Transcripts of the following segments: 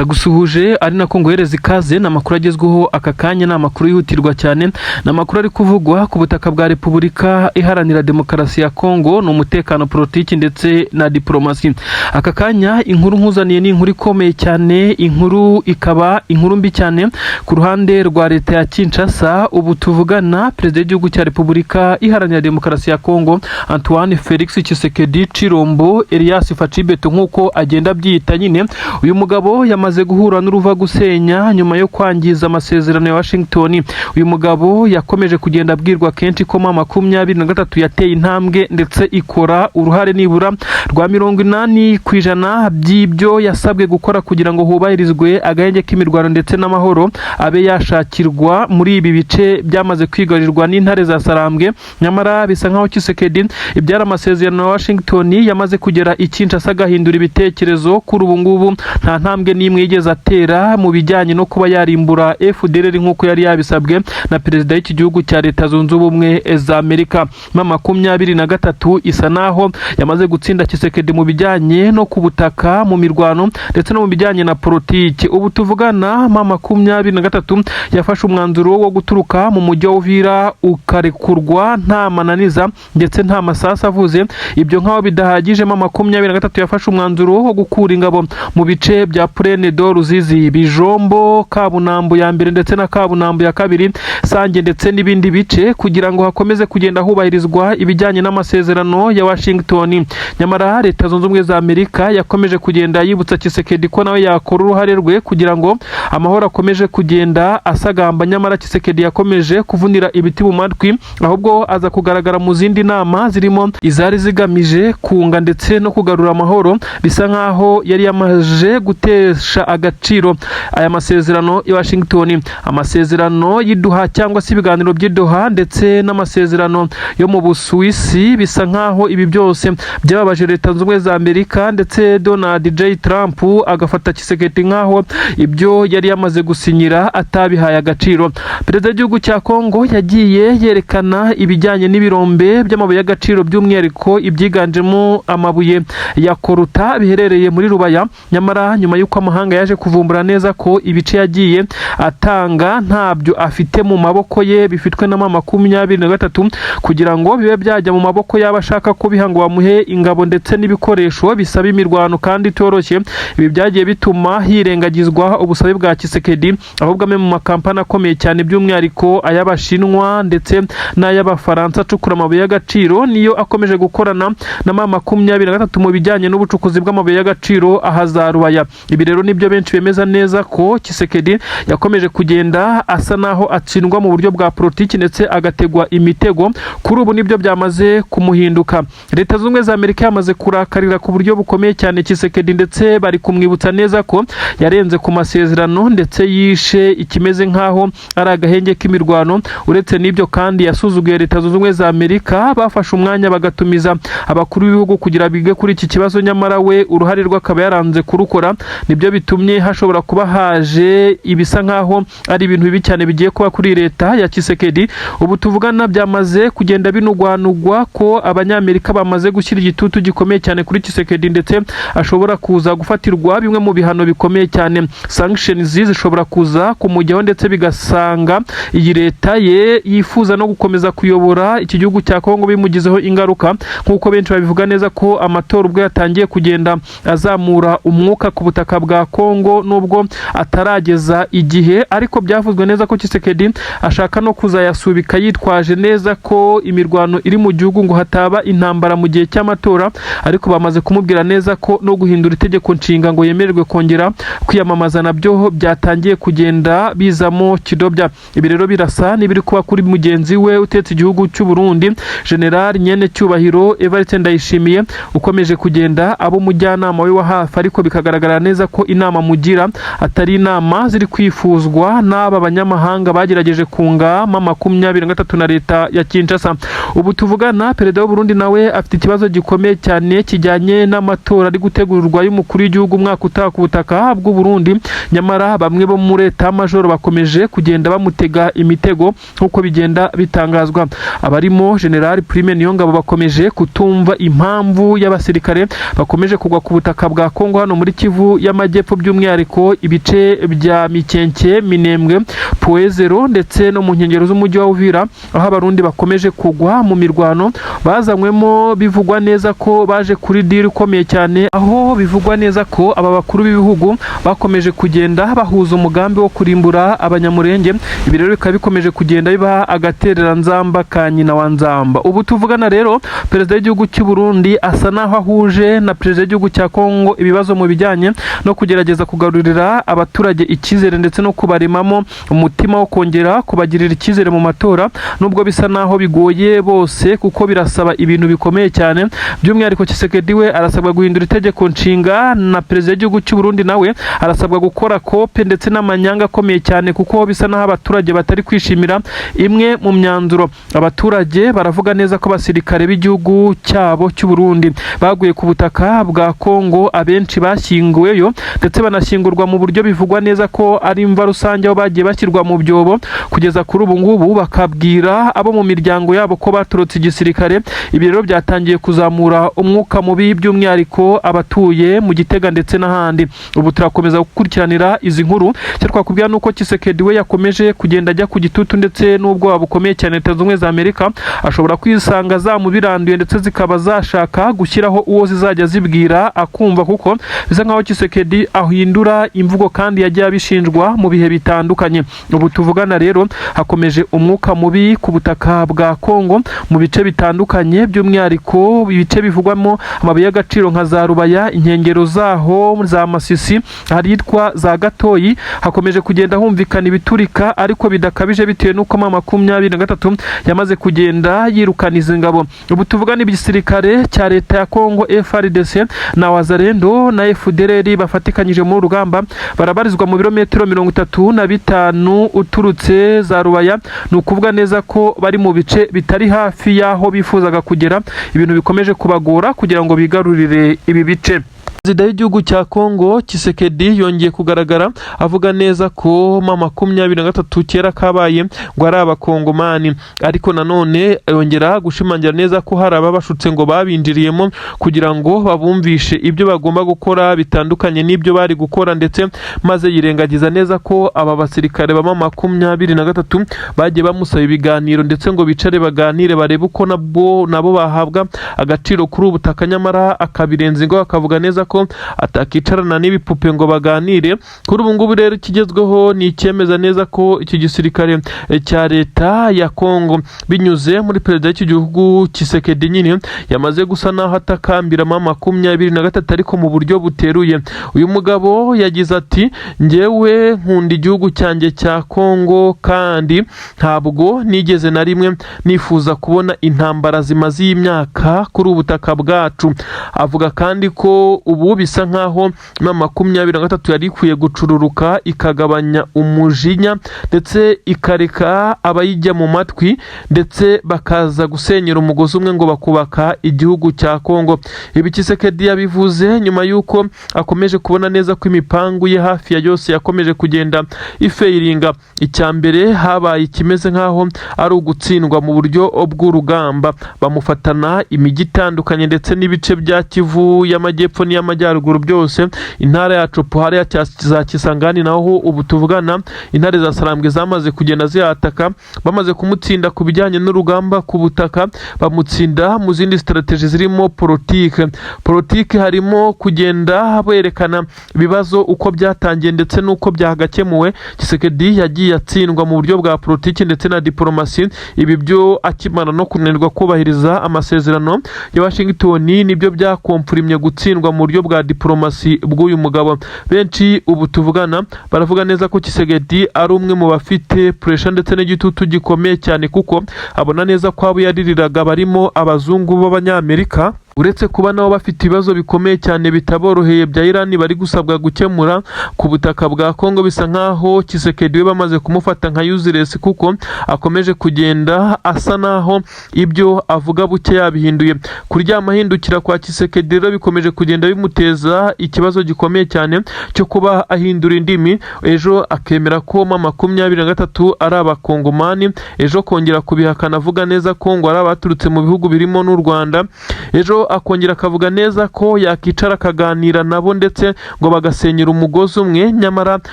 Ndagusuhuje ari nako nguhereza ikaze. Ni amakuru agezweho aka kanya, ni amakuru yihutirwa cyane, ni amakuru ari kuvugwa ku butaka bwa Repubulika Iharanira Demokarasi ya Kongo, ni umutekano, politiki ndetse na diplomasi. Aka kanya inkuru nkuzaniye ni inkuru ikomeye cyane, inkuru ikaba inkuru mbi cyane ku ruhande rwa leta ya Kinshasa. Ubu tuvugana, perezida w'igihugu cya Repubulika Iharanira Demokarasi ya Kongo, Antoine Felix Tshisekedi Tshilombo, Elias Fatshi Béton nk'uko agenda abyita nyine, uyu mugabo yamaze guhura n'uruva gusenya nyuma yo kwangiza amasezerano ya Washington. Uyu mugabo yakomeje kugenda abwirwa kenshi ko M23 yateye intambwe ndetse ikora uruhare nibura rwa 80% by'ibyo yasabwe gukora kugira ngo hubahirizwe agahenge k'imirwano ndetse n'amahoro abe yashakirwa muri ibi bice byamaze kwigarurirwa n'intare za Sarambwe. Nyamara bisa nkaho Tshisekedi ibyari amasezerano ya Washington yamaze kugera i Kinshasa agahindura ibitekerezo. Kuri ubu ngubu nta ntambwe n'imwe yigeze atera mu bijyanye no kuba yarimbura FDLR nk'uko yari yabisabwe na perezida w'iki gihugu cya Leta Zunze Ubumwe za Amerika. M23 isa naho yamaze gutsinda Tshisekedi mu bijyanye no ku butaka, mu mirwano ndetse no mu bijyanye na politiki. Ubu tuvugana, M23 yafashe umwanzuro wo guturuka mu mujyi wa Uvira ukarekurwa nta mananiza ndetse nta masasu avuze. Ibyo nk'aho bidahagije, M23 yafashe umwanzuro wo gukura ingabo mu bice bya Plaine de Ruzizi, Bijombo, Kabunambo ya mbere ndetse na Kabunambo ya kabiri, Sange ndetse n'ibindi bice, kugira ngo hakomeze kugenda hubahirizwa ibijyanye n'amasezerano ya Washington. Nyamara Leta Zunze Ubumwe za Amerika yakomeje kugenda yibutsa Tshisekedi ko nawe yakora uruhare rwe kugira ngo amahoro akomeje kugenda asagamba. Nyamara Tshisekedi yakomeje kuvunira ibiti mu matwi, ahubwo aza kugaragara mu zindi nama zirimo izari zigamije kunga ndetse no kugarura amahoro. Bisa nkaho yari yamaze gutesha agaciro aya masezerano i Washington, amasezerano y'i Doha cyangwa se ibiganiro by'i Doha ndetse n'amasezerano yo mu Busuwisi. Bisa nkaho ibi byose byababaje Leta Zunze Ubumwe za Amerika, ndetse Donald J Trump agafata Tshisekedi nkaho ibyo yari yamaze gusinyira atabihaye agaciro. Perezida w'igihugu cya Kongo yagiye yerekana ibijyanye n'ibirombe by'amabuye y'agaciro, by'umwihariko ibyiganjemo amabuye ya coltan biherereye muri Rubaya. Nyamara nyuma y'uko amahanga yaje kuvumbura neza ko ibice yagiye atanga ntabyo afite mu maboko ye, bifitwe na M23, kugira ngo bibe byajya mu maboko y'aba ashaka kubiha ngo bamuhe ingabo ndetse n'ibikoresho bisaba imirwano kandi itoroshye, ibi byagiye bituma hirengagizwa ubusabe bwa Tshisekedi. Ahubwo amwe mu makampani akomeye cyane, by'umwihariko ay'Abashinwa ndetse n'ay'Abafaransa acukura amabuye y'agaciro, niyo akomeje gukorana na M23 mu bijyanye n'ubucukuzi bw'amabuye y'agaciro aha za Rubaya. Ibi rero nibyo benshi bemeza neza ko Tshisekedi yakomeje kugenda asa naho atsindwa mu buryo bwa politiki ndetse agategwa imitego. Kuri ubu nibyo byamaze kumuhinduka. Leta Zunze Ubumwe za Amerika yamaze kurakarira ku buryo bukomeye cyane Tshisekedi, ndetse bari kumwibutsa neza ko yarenze ku masezerano ndetse yishe ikimeze nk'aho ari agahenge k'imirwano. Uretse n'ibyo kandi, yasuzuguye Leta Zunze Ubumwe za Amerika bafashe umwanya bagatumiza abakuru b'ibihugu kugira bige kuri iki kibazo, nyamara we uruhare rwe akaba yaranze kurukora. Nibyo bitumye hashobora kuba haje ibisa nk'aho ari ibintu bibi cyane bigiye kuba kuri leta ya Tshisekedi. Ubu tuvugana byamaze kugenda binugwanugwa ko Abanyamerika bamaze gushyira igitutu gikomeye cyane kuri Tshisekedi, ndetse ashobora kuza gufatirwa bimwe mu bihano bikomeye cyane. Sanctions zishobora kuza kumujyaho, ndetse bigasanga iyi leta ye yifuza no gukomeza kuyobora iki gihugu cya Kongo bimugizeho ingaruka, nk'uko benshi babivuga neza ko amatora ubwo yatangiye kugenda azamura umwuka ku butaka bwa Kongo, nubwo atarageza igihe, ariko byavuzwe neza ko Tshisekedi ashaka no kuzayasubika yitwaje neza ko imirwano iri mu gihugu, ngo hataba intambara mu gihe cy'amatora. Ariko bamaze kumubwira neza ko no guhindura itegeko nshinga ngo yemererwe kongera kwiyamamaza nabyo byatangiye kugenda bizamo kidobya. Ibi rero birasa n'ibiri kuba kuri mugenzi we utetse igihugu cy'u Burundi, General Nyene Cyubahiro Evariste Ndayishimiye, ukomeje kugenda aba umujyanama we wa hafi, ariko bikagaragara neza ko inama mugira atari inama ziri kwifuzwa n'aba banyamahanga bagerageje kunga M23 na leta ya Kinshasa. Ubu tuvugana, perezida w'u Burundi nawe afite ikibazo gikomeye cyane kijyanye n'amatora ari gutegurwa y'umukuru w'igihugu umwaka utaha ku butaka bw'u Burundi. Nyamara bamwe bo muri l'état major bakomeje kugenda bamutega imitego, nk'uko bigenda bitangazwa. Abarimo General Prime Niyongabo bakomeje kutumva impamvu y'abasirikare bakomeje kugwa ku butaka bwa Kongo hano muri Kivu y'Amajyepfo. y'Amajyepfo, by'umwihariko ibice bya Mikenke, Minembwe, Puezero ndetse no mu nkengero z'umujyi wa Uvira, aho Abarundi bakomeje kugwa mu mirwano bazanywemo. Bivugwa neza ko baje kuri deal ikomeye cyane, aho bivugwa neza ko aba bakuru b'ibihugu bakomeje kugenda bahuza umugambi wo kurimbura Abanyamurenge. Ibi rero bikaba bikomeje kugenda biba agatereranzamba ka nyina wa nzamba. Ubu tuvugana rero, perezida w'igihugu cy'u Burundi asa naho ahuje na perezida w'igihugu cya Kongo ibibazo mu bijyanye no kugerageza kugarurira abaturage icyizere ndetse no kubaremamo umutima wo kongera kubagirira icyizere mu matora, nubwo bisa naho bigoye bose kuko birasaba ibintu bikomeye cyane. By'umwihariko Tshisekedi we arasabwa guhindura itegeko nshinga, na perezida w'igihugu cy'u Burundi nawe arasabwa gukora kope ndetse n'amanyanga akomeye cyane, kuko bisa naho abaturage batari kwishimira imwe mu myanzuro. Abaturage baravuga neza ko abasirikare b'igihugu cyabo cy'u Burundi baguye ku butaka bwa Kongo, abenshi bashyinguweyo ndetse banashyingurwa mu buryo bivugwa neza ko ari imva rusange, aho bagiye bashyirwa mu byobo kugeza kuri ubu ngubu bakabwira abo mu miryango yabo ko batorotse igisirikare. Ibi rero byatangiye kuzamura umwuka mubi, by'umwihariko abatuye mu Gitega ndetse n'ahandi. Ubu turakomeza gukurikiranira izi nkuru. Icyo twakubwira ni uko Tshisekedi we yakomeje kugenda ajya ku gitutu ndetse n'ubwoba bukomeye cyane. Leta Zunze Ubumwe za Amerika ashobora kwisanga zamubiranduye ndetse zikaba zashaka gushyiraho uwo zizajya zibwira akumva, kuko bisa nkaho Tshisekedi ahindura imvugo kandi yagiye abishinjwa mu bihe bitandukanye. Ubu tuvugana rero hakomeje umwuka mubi ku butaka bwa Kongo mu bice bitandukanye, by'umwihariko ibice bivugwamo amabuye y'agaciro nka za Rubaya, inkengero zaho za Masisi, ahitwa za Gatoyi, hakomeje kugenda humvikana ibiturika ariko bidakabije, bitewe n'uko M23 yamaze kugenda yirukana izi ngabo. Ubu tuvugana igisirikare cya leta ya Kongo FARDC na Wazalendo na FDLR bafatikanyije muri rugamba barabarizwa mu birometero 35 uturutse za Rubaya. Ni ukuvuga neza ko bari mu bice bitari hafi y'aho bifuzaga kugera, ibintu bikomeje kubagora kugira ngo bigarurire ibi bice. Perezida w'igihugu cya Kongo Tshisekedi yongeye kugaragara avuga neza ko M23 kera kabaye ngo ari Abakongomani, ariko nanone yongera gushimangira neza ko hari ababashutse ngo babinjiriyemo kugira ngo babumvishe ibyo bagomba gukora bitandukanye n'ibyo bari gukora, ndetse maze yirengagiza neza ko aba basirikare ba M23 bagiye bamusaba ibiganiro ndetse ngo bicare baganire barebe uko nabwo nabo bahabwa agaciro kuri ubu butaka, nyamara akabirenza ingo akavuga neza ko atakicarana n'ibipupe ngo baganire. Kuri ubu ngubu rero ikigezweho ni icyemeza neza ko iki gisirikare cya leta ya Kongo binyuze muri perezida w'iki gihugu Tshisekedi nyine yamaze gusa naho atakambira M23, ariko mu buryo buteruye. Uyu mugabo yagize ati: "Njyewe nkunda igihugu cyanjye cya Kongo kandi ntabwo nigeze na rimwe nifuza kubona intambara zimaze iyi myaka kuri ubu butaka bwacu." Avuga kandi ko ubu bisa nkaho M23 yari ikwiye gucururuka, ikagabanya umujinya ndetse ikareka abayijya mu matwi, ndetse bakaza gusenyera umugozi umwe ngo bakubaka igihugu cya Kongo. Ibi Tshisekedi yabivuze nyuma y'uko akomeje kubona neza ko imipangu ye hafi ya yose yakomeje kugenda ifailinga. Icya mbere, habaye ikimeze nk'aho ari ugutsindwa mu buryo bw'urugamba, bamufatana imijyi itandukanye ndetse n'ibice bya Kivu y'Amajyepfo n'iy'Amajyaruguru byose, intara ya Tshopo, hariya za Kisangani, naho ubu tuvugana intare za Sarambwe zamaze kugenda zihataka. Bamaze kumutsinda ku bijyanye n'urugamba ku butaka, bamutsinda mu zindi strategy zirimo politike. Politike harimo kugenda berekana ibibazo uko byatangiye ndetse n'uko byagakemuwe. Tshisekedi yagiye atsindwa mu buryo bwa politiki ndetse na diporomasi. Ibi byo akimara no kunanirwa kubahiriza amasezerano ya Washington nibyo byaconfirmye gutsindwa mu buryo bwa diporomasi bw'uyu mugabo. Benshi ubu tuvugana baravuga neza ko Tshisekedi ari umwe mu bafite pressure ndetse n'igitutu gikomeye cyane, kuko abona neza ko abo yaririraga barimo abazungu b'Abanyamerika, uretse kuba nabo bafite ibibazo bikomeye cyane bitaboroheye bya Irani bari gusabwa gukemura ku butaka bwa Kongo. Bisa nkaho Tshisekedi we bamaze kumufata nka useless, kuko akomeje kugenda asa naho ibyo avuga buke yabihinduye. Kuryama ahindukira kwa Tshisekedi rero bikomeje kugenda bimuteza ikibazo gikomeye cyane cyo kuba ahindura indimi, ejo akemera ko M23 ari Abakongomani, ejo kongera kubihakana avuga neza ko ngo ari abaturutse mu bihugu birimo n'u Rwanda, ejo akongera akavuga neza ko yakicara akaganira nabo ndetse ngo bagasenyera umugozi umwe, nyamara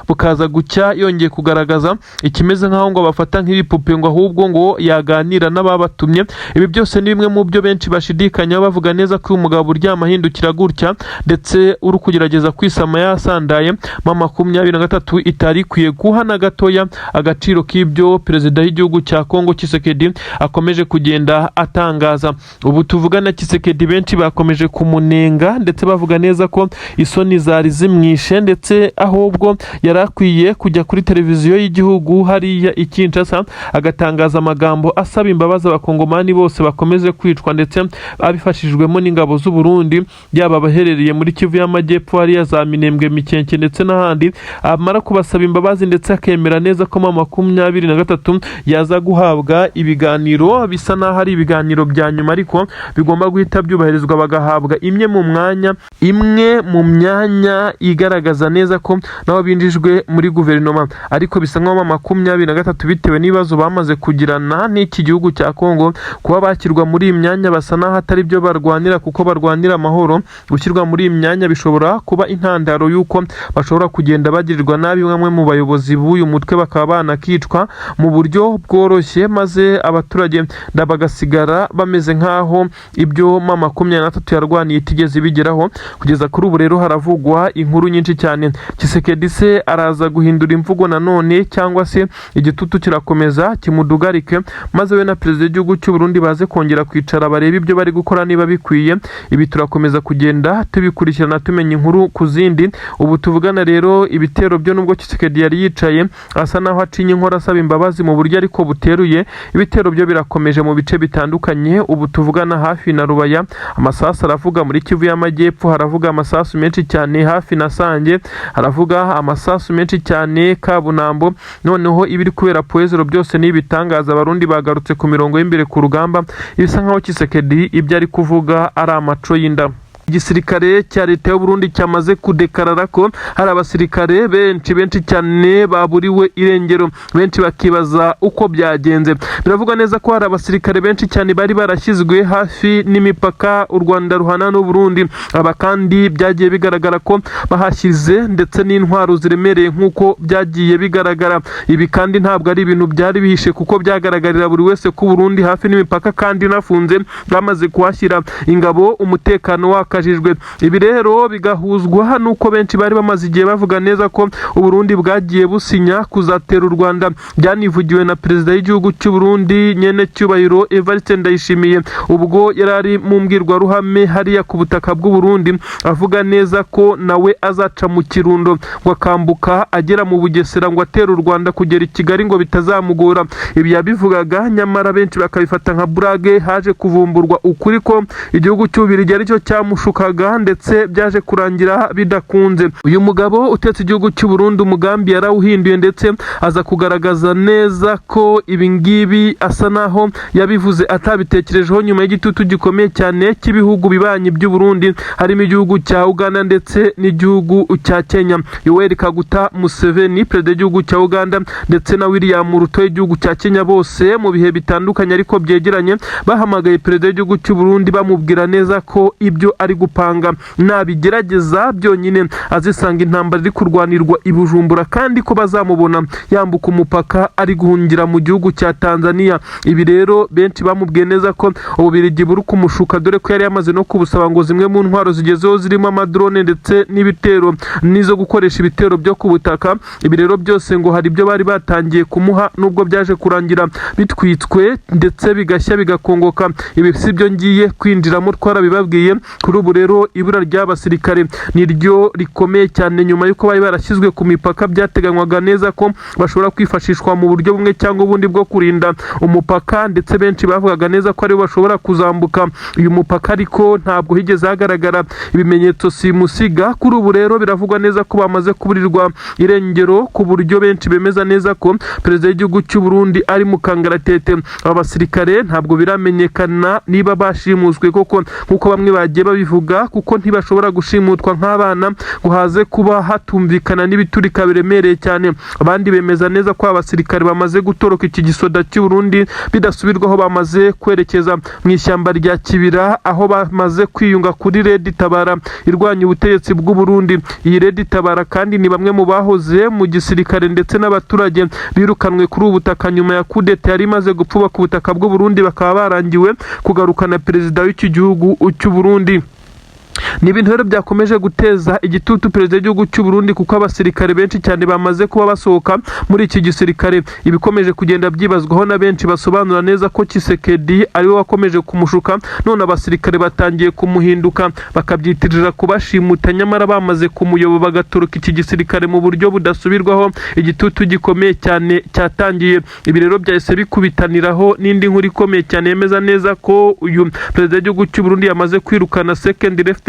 bukaza gucya yongeye kugaragaza ikimeze nk'aho ngo bafata nk'ibipupe, ngo ahubwo ngo yaganira n'ababatumye. Ibi byose ni bimwe mu byo benshi bashidikanyaho, bavuga neza ko uyu mugabo uryama ahindukira gutya ndetse uri kugerageza kwisama yasandaye, M23 itari ikwiye guha na gatoya agaciro k'ibyo perezida w'igihugu cya Kongo Tshisekedi akomeje kugenda atangaza. Ubu tuvugana Tshisekedi benshi bakomeje kumunenga ndetse bavuga neza ko isoni zari zimwishe, ndetse ahubwo yari akwiye kujya kuri televiziyo y'igihugu hariya i Kinshasa agatangaza amagambo asaba imbabazi abakongomani bose bakomeze kwicwa, ndetse abifashijwemo n'ingabo z'u Burundi, yaba abaherereye muri Kivu y'Amajyepfo hariya za Minembwe, Mikenke ndetse n'ahandi. Amara kubasaba imbabazi ndetse akemera neza ko M23 yaza guhabwa ibiganiro bisa n'aho ari ibiganiro bya nyuma, ariko bigomba guhita byubahirizwa, bagahabwa imwe mu myanya igaragaza neza ko nabo binjijwe muri guverinoma. Ariko bisa nk'aho M23, bitewe n'ibibazo bamaze kugirana n'iki gihugu cya Kongo, kuba bakirwa muri iyi myanya basa n'aho atari byo barwanira, kuko barwanira amahoro. Gushyirwa muri iyi myanya bishobora kuba intandaro y'uko bashobora kugenda bagirirwa nabi, bamwe mu bayobozi b'uyu mutwe bakaba banakicwa mu buryo bworoshye, maze abaturage bagasigara bameze nk'aho ibyo M23 yarwaniye itigeze bigeraho. Kugeza kuri ubu rero haravugwa inkuru nyinshi cyane. Tshisekedi se araza guhindura imvugo nanone, cyangwa se igitutu kirakomeza kimudugarike, maze we na perezida w'igihugu cy'u Burundi baze kongera kwicara barebe ibyo bari gukora niba bikwiye? Ibi turakomeza kugenda tubikurikirana, tumenya inkuru ku zindi. Ubu tuvugana rero ibitero byo, nubwo Tshisekedi yari yicaye asa naho acinya inkora asaba imbabazi mu buryo ariko buteruye, ibitero byo birakomeje mu bice bitandukanye. Ubu tuvugana hafi na Rubaya amasasu aravuga, muri Kivu y'Amajyepfo haravuga amasasu menshi cyane, hafi na Sange haravuga amasasu menshi cyane, Kabunambo. Noneho ibiri kubera Point Zéro byose ni ibitangaza. Abarundi bagarutse ku mirongo y'imbere ku rugamba. Bisa nkaho Tshisekedi ibyo ari kuvuga ari amaco y'inda. Igisirikare cya leta y'u Burundi cyamaze kudekarara ko hari abasirikare benshi benshi cyane baburiwe irengero, benshi bakibaza uko byagenze. Biravugwa neza ko hari abasirikare benshi cyane bari barashyizwe hafi n'imipaka u Rwanda ruhana n'u Burundi. Aba kandi byagiye bigaragara ko bahashyize ndetse n'intwaro ziremereye nk'uko byagiye bigaragara. Ibi kandi ntabwo ari ibintu byari bihishe, kuko byagaragarira buri wese ko Burundi hafi n'imipaka kandi inafunze bamaze kuhashyira ingabo, umutekano wakajijwe. Ibi rero bigahuzwa n'uko benshi bari bamaze igihe bavuga neza ko Uburundi bwagiye businya kuzatera u Rwanda. Byanivugiwe na perezida w'igihugu cy'u Burundi nyene cyubahiro Evariste Ndayishimiye, ubwo yari ari mu mbwirwaruhame hariya ku butaka bw'u Burundi, avuga neza ko nawe azaca mu Kirundo ngo akambuka agera mu Bugesera, ngo atera u Rwanda kugera i Kigali ngo bitazamugora. Ibi yabivugaga, nyamara benshi bakabifata nka burage. Haje kuvumburwa ukuri ko igihugu cy'Ububiligi aricyo cyamushukaga, ndetse byaje kurangira bidakunze. Uyu mugabo utetse igihugu cy'u Burundi umugambi yarawuhinduye, ndetse aza kugaragaza neza ko ibi ngibi asa naho yabivuze atabitekerejeho, nyuma y'igitutu gikomeye cyane cy'ibihugu bibanyi by'u Burundi, harimo igihugu cya Uganda ndetse n'igihugu cya Kenya. Yoweri Kaguta Museveni, perezida w'igihugu cya Uganda, ndetse na William Ruto w'igihugu cya Kenya, bose mu bihe bitandukanye ariko byegeranye bahamagaye perezida w'igihugu cy'u Burundi, bamubwira neza ko ibyo ari gupanga nabigerageza byonyine azisanga intambara iri kurwanirwa i Bujumbura, kandi ko bazamubona yambuka umupaka ari guhungira mu gihugu cya Tanzania. Ibi rero benshi bamubwiye neza ko Ububiligi buri kumushuka, dore ko yari yamaze no kubusaba ngo zimwe mu ntwaro zigezeho zirimo amadrone ndetse n'ibitero n'izo gukoresha ibitero byo ku butaka. Ibi rero byose ngo hari ibyo bari batangiye kumuha, nubwo byaje kurangira bitwitswe ndetse bigashya bigakongoka. Ibi si byo ngiye kwinjiramo, twarabibabwiye. Kuri ubu rero ibura ry'abasirikare niryo rikomeye cyane, nyuma y'uko bari barashyizwe ku mipaka byateganywaga neza ko bashobora kwifashishwa mu buryo bumwe cyangwa ubundi bwo kurinda umupaka, ndetse benshi bavugaga neza ko aribo bashobora kuzambuka uyu mupaka, ariko ntabwo higeze hagaragara ibimenyetso simusiga. Kuri ubu rero biravugwa neza ko bamaze kuburirwa irengero, ku buryo benshi bemeza neza ko perezida w'igihugu cy'u Burundi ari mu kangaratete. Aba basirikare ntabwo biramenyekana niba bashimuswe koko nk'uko bamwe bagiye babivuga. babivuga, kuko ntibashobora gushimutwa nk'abana ngo haze kuba hatumvikana n'ibiturika biremereye cyane. Abandi bemeza neza ko abasirikare bamaze gutoroka iki gisoda cy'u Burundi bidasubirwaho, bamaze kwerekeza mu ishyamba rya Kibira, aho bamaze kwiyunga kuri Red Tabara irwanya ubutegetsi bw'u Burundi. Iyi Red Tabara kandi ni bamwe mu bahoze mu gisirikare ndetse n'abaturage birukanwe kuri ubu butaka nyuma ya kudeta yari imaze gupfuba ku butaka bw'u Burundi, bakaba barangiwe kugarukana perezida w'iki gihugu cy'u Burundi. Ni ibintu rero byakomeje guteza igitutu perezida w'igihugu cy'u Burundi, kuko abasirikare benshi cyane bamaze kuba basohoka muri iki gisirikare. Ibikomeje kugenda byibazwaho na benshi basobanura neza ko Tshisekedi ariwe wakomeje kumushuka, none abasirikare batangiye kumuhinduka, bakabyitirira kubashimuta, nyamara bamaze kumuyoba bagatoroka iki gisirikare mu buryo budasubirwaho. Igitutu gikomeye cyane cyatangiye. Ibi rero byahise bikubitaniraho n'indi nkuru ikomeye cyane yemeza neza ko uyu perezida w'igihugu cy'u Burundi yamaze kwirukana second lieutenant,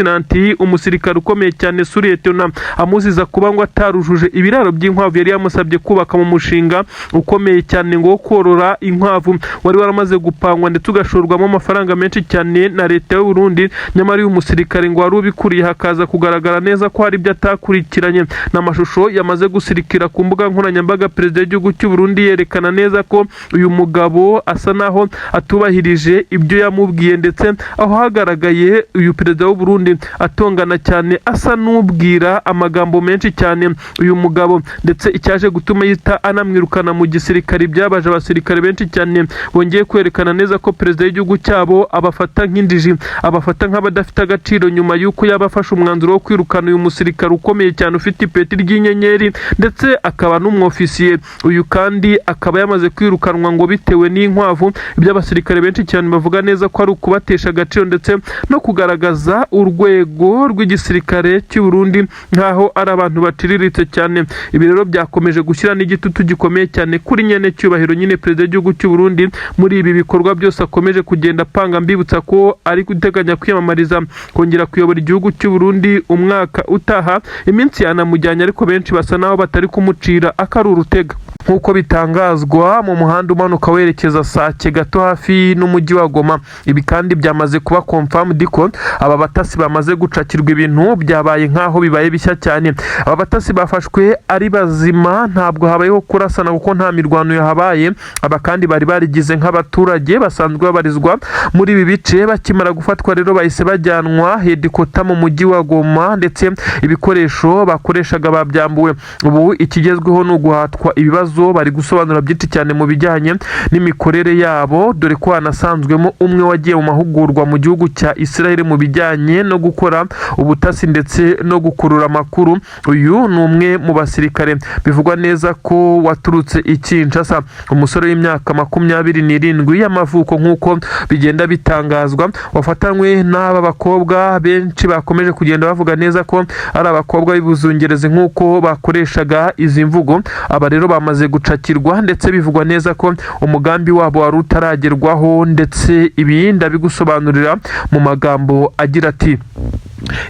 umusirikare ukomeye cyane, sous-lieutenant, amuziza kuba ngo atarujuje ibiraro by'inkwavu yari yamusabye kubaka mu mushinga ukomeye cyane ngo wo korora inkwavu, wari waramaze gupangwa ndetse ugashorwamo amafaranga menshi cyane na leta y'u Burundi. Nyamara uyu musirikare ngo wari ubikuriye, hakaza kugaragara neza ko hari ibyo atakurikiranye. N'amashusho yamaze gusirikira ku mbuga nkoranyambaga, perezida w'igihugu cy'u Burundi yerekana neza ko uyu mugabo asa naho atubahirije ibyo yamubwiye, ndetse aho hagaragaye uyu perezida w'u Burundi atongana cyane, asa n'ubwira amagambo menshi cyane uyu mugabo, ndetse icyaje gutuma yita anamwirukana mu gisirikare. Byabaje abasirikare benshi cyane bongeye kwerekana neza ko perezida w'igihugu cyabo abafata nk'injiji, abafata nk'abadafite agaciro, nyuma y'uko yaba afashe umwanzuro wo kwirukana uyu musirikare ukomeye cyane ufite ipeti ry'inyenyeri ndetse akaba n'umwofisiye. Uyu kandi akaba yamaze kwirukanwa ngo bitewe n'inkwavu, ibyo abasirikare benshi cyane bavuga neza ko ari ukubatesha agaciro ndetse no kugaragaza urwego rw'igisirikare cy'u Burundi nk'aho ari abantu baciriritse cyane. Ibi rero byakomeje gushyira n'igitutu gikomeye cyane kuri nyene cyubahiro nyine perezida w'igihugu cy'u Burundi muri ibi bikorwa byose akomeje kugenda apanga. Mbibutsa ko ari guteganya kwiyamamariza kongera kuyobora igihugu cy'u Burundi umwaka utaha. Iminsi yanamujyanye, ariko benshi basa naho batari kumucira akari urutega. Nk'uko bitangazwa, mu muhanda umanuka werekeza Sake gato hafi n'umujyi wa Goma. Ibi kandi byamaze kuba confirmed ko aba batasi bamaze gucakirwa. Ibintu byabaye nk'aho bibaye bishya cyane. Aba batasi bafashwe ari bazima, ntabwo habayeho kurasana kuko nta mirwano yahabaye. Aba kandi bari barigize nk'abaturage basanzwe babarizwa muri ibi bice. Bakimara gufatwa rero, bahise bajyanwa headquarter mu mujyi wa Goma, ndetse ibikoresho bakoreshaga babyambuwe. Ubu ikigezweho ni uguhatwa ibibazo, bari gusobanura byinshi cyane mu bijyanye n'imikorere yabo, dore ko hanasanzwemo umwe wagiye mu mahugurwa mu gihugu cya Israel mu bijyanye no gukora ubutasi ndetse no gukurura amakuru. Uyu ni umwe mu basirikare bivugwa neza ko waturutse i Kinshasa, umusore w'imyaka 27 y'amavuko, nk'uko bigenda bitangazwa, wafatanywe n'aba bakobwa benshi bakomeje kugenda bavuga neza ko ari abakobwa b'ibuzungerezi, nk'uko bakoreshaga izi mvugo. Aba rero bamaze gucakirwa, ndetse bivugwa neza ko umugambi wabo wari utaragerwaho, ndetse ibi ndabigusobanurira mu magambo agira ati: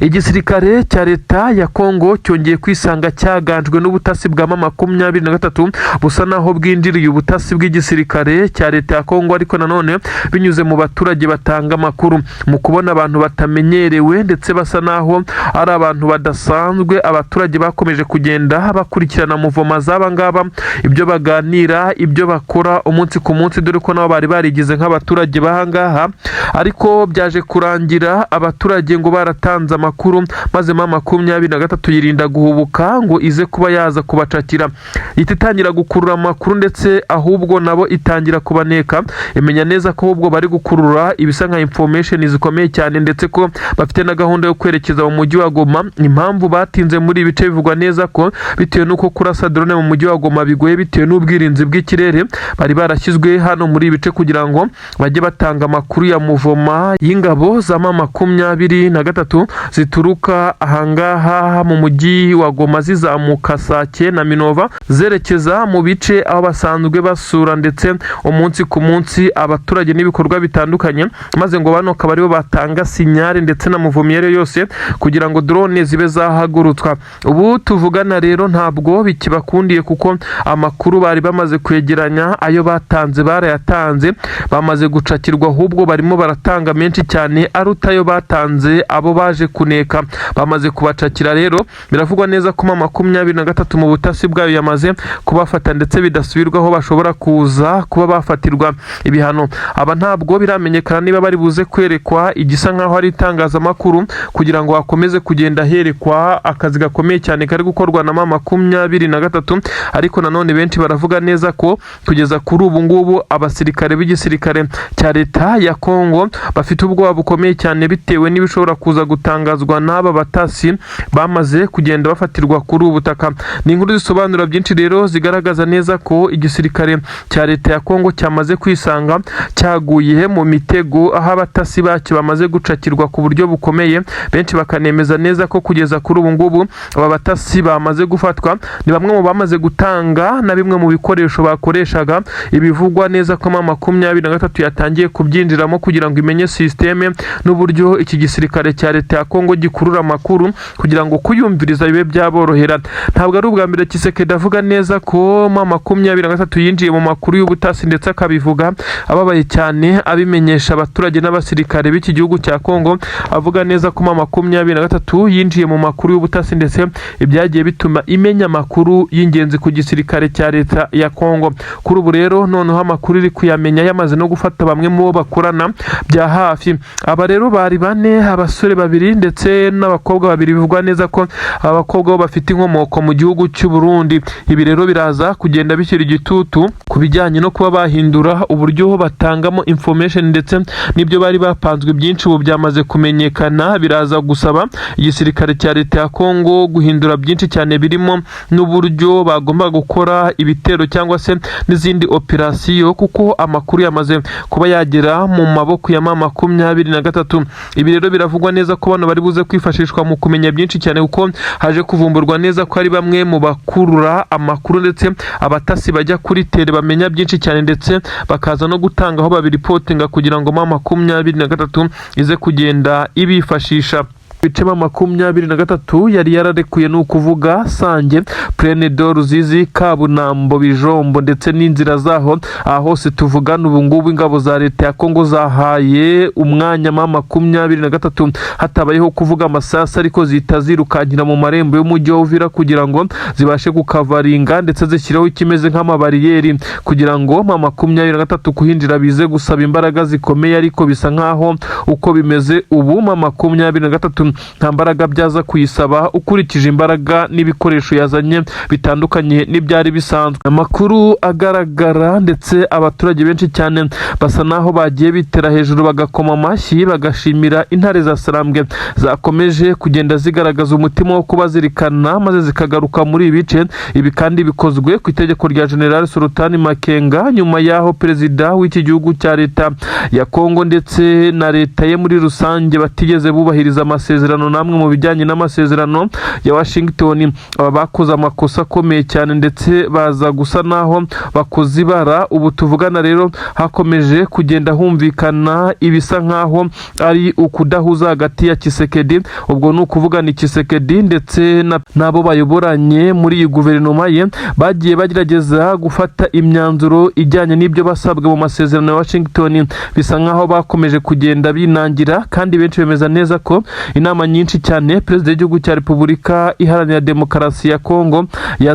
"Igisirikare cya leta ya Kongo cyongeye kwisanga cyaganjwe n'ubutasi bwa M23, busa naho bwinjiriye ubutasi bw'igisirikare cya leta ya Kongo, ariko nanone binyuze mu baturage batanga amakuru mu kubona abantu batamenyerewe ndetse basa naho ari abantu badasanzwe. Abaturage bakomeje kugenda bakurikirana mouvement z'aba ngaba, ibyo baganira, ibyo bakora umunsi ku munsi, dore ko nabo bari barigize nk'abaturage b'aha ngaha. Ariko byaje kurangira abaturage ngo baratanze amakuru, maze M23 yirinda guhubuka ngo ize kuba yaza kubacakira, ihita itangira gukurura amakuru, ndetse ahubwo nabo itangira kubaneka, imenya neza ko ahubwo bari gukurura ibisa nka information zikomeye cyane, ndetse ko bafite na gahunda yo kwerekeza mu mujyi wa Goma. Impamvu batinze muri ibi bice bivugwa neza ko bitewe n'uko kurasa drone mu mujyi wa Goma bigoye bitewe n'ubwirinzi bw'ikirere, bari barashyizwe hano muri ibi bice kugira ngo bajye batanga amakuru ya mouvement y'ingabo za M23." zituruka ahangaha mu mujyi wa Goma zizamuka Sake na Minova zerekeza mu bice aho basanzwe basura ndetse umunsi ku munsi abaturage n'ibikorwa bitandukanye, maze ngo bano akaba aribo batanga signal ndetse na muvumiyere yose kugira ngo drone zibe zahagurutswa. Ubu tuvugana rero ntabwo bikibakundiye, kuko amakuru bari bamaze kwegeranya, ayo batanze barayatanze, bamaze gucakirwa, ahubwo barimo baratanga menshi cyane aruta ayo batanze. Abo baje kuneka bamaze kubacakira. Rero biravugwa neza ko M23 mu butasi bwayo yamaze kubafata, ndetse bidasubirwaho bashobora kuza kuba bafatirwa ibihano. Aba ntabwo biramenyekana niba bari buze kwerekwa igisa nk'aho ari itangazamakuru kugira ngo hakomeze kugenda herekwa akazi gakomeye cyane kari gukorwa na M23. Ariko nanone benshi baravuga neza ko kugeza kuri ubu ngubu abasirikare b'igisirikare cya leta ya Kongo bafite ubwoba bukomeye cyane bitewe n'ibishobora kuza gutangazwa n'aba batasi bamaze kugenda bafatirwa kuri ubu butaka. Ni inkuru zisobanura byinshi rero, zigaragaza neza ko igisirikare cya leta ya Kongo cyamaze kwisanga cyaguye mu mitego, aho abatasi bacyo bamaze gucakirwa ku buryo bukomeye. Benshi bakanemeza neza ko kugeza kuri ubu ngubu aba batasi bamaze gufatwa ni bamwe mu bamaze gutanga na bimwe mu bikoresho bakoreshaga. Ibivugwa neza ko M23 yatangiye kubyinjiramo kugira ngo imenye système n'uburyo iki gisirikare cya leta ya Kongo gikurura amakuru kugira ngo kuyumviriza bibe byaborohera. Ntabwo ari ubwa mbere Tshisekedi avuga neza ko M23 yinjiye mu makuru y'ubutasi, ndetse akabivuga ababaye cyane, abimenyesha abaturage n'abasirikare b'iki gihugu cya Kongo, avuga neza ko M23 yinjiye mu makuru y'ubutasi, ndetse ibyagiye bituma imenya amakuru y'ingenzi ku gisirikare cya leta ya Kongo. Kuri ubu rero noneho amakuru iri kuyamenya yamaze no gufata bamwe mu bo bakorana bya hafi. Aba rero bari bane, abasore babiri ndetse n'abakobwa babiri. Bivugwa neza ko abakobwa bo bafite inkomoko mu gihugu cy'u Burundi. Ibi rero biraza kugenda bishyira igitutu ku bijyanye no kuba bahindura uburyo batangamo information, ndetse n'ibyo bari bapanzwe byinshi ubu byamaze kumenyekana. Biraza gusaba igisirikare cya leta ya Kongo guhindura byinshi cyane, birimo n'uburyo bagomba gukora ibitero cyangwa se n'izindi operasiyo, kuko amakuru yamaze kuba yagera mu maboko ya M23. Ibi rero biravugwa neza ko bano bari buze kwifashishwa mu kumenya byinshi cyane, kuko haje kuvumburwa neza ko ari bamwe mu bakurura amakuru, ndetse abatasi bajya kuri terrain bamenya byinshi cyane, ndetse bakaza no gutanga aho babiripotinga kugira ngo M23 ize kugenda ibifashisha. Ibice M23 yari yararekuye ni ukuvuga Sange, Plaine de Ruzizi, Kabunambo, Bijombo ndetse n'inzira zaho. Aha hose tuvugana ubu ngubu ingabo za leta ya Kongo zahaye umwanya M23, hatabayeho kuvuga amasasu, ariko zihita zirukankira mu marembo y'umujyi wa Uvira kugira ngo zibashe gukavaringa, ndetse zishyireho ikimeze nk'amabariyeri kugira ngo M23 kuhinjira bize gusaba imbaraga zikomeye. Ariko bisa nkaho uko bimeze ubu M23 nta mbaraga byaza kuyisaba, ukurikije imbaraga n'ibikoresho yazanye bitandukanye n'ibyari bisanzwe. Amakuru agaragara, ndetse abaturage benshi cyane basa naho bagiye bitera hejuru bagakoma amashyi, bagashimira intare za Sarambwe zakomeje kugenda zigaragaza umutima wo kubazirikana, maze zikagaruka muri ibi bice. Ibi kandi bikozwe ku itegeko rya General Sultani Makenga, nyuma y'aho perezida w'iki gihugu cya leta ya Kongo ndetse na leta ye muri rusange batigeze bubahiriza amasezerano namwe mu bijyanye n'amasezerano ya Washington. Aba bakoze amakosa akomeye cyane, ndetse baza gusa naho bakoze ibara. Ubu tuvugana rero hakomeje kugenda humvikana ibisa nkaho ari ukudahuza hagati ya Tshisekedi, ubwo ni ukuvuga ni Tshisekedi ndetse n'abo bayoboranye muri iyi guverinoma ye, bagiye bagerageza gufata imyanzuro ijyanye n'ibyo basabwa mu masezerano ya Washington. Bisa nkaho bakomeje kugenda binangira, kandi benshi bemeza neza ko inama nyinshi cyane perezida w'igihugu cya Repubulika Iharanira Demokarasi ya Kongo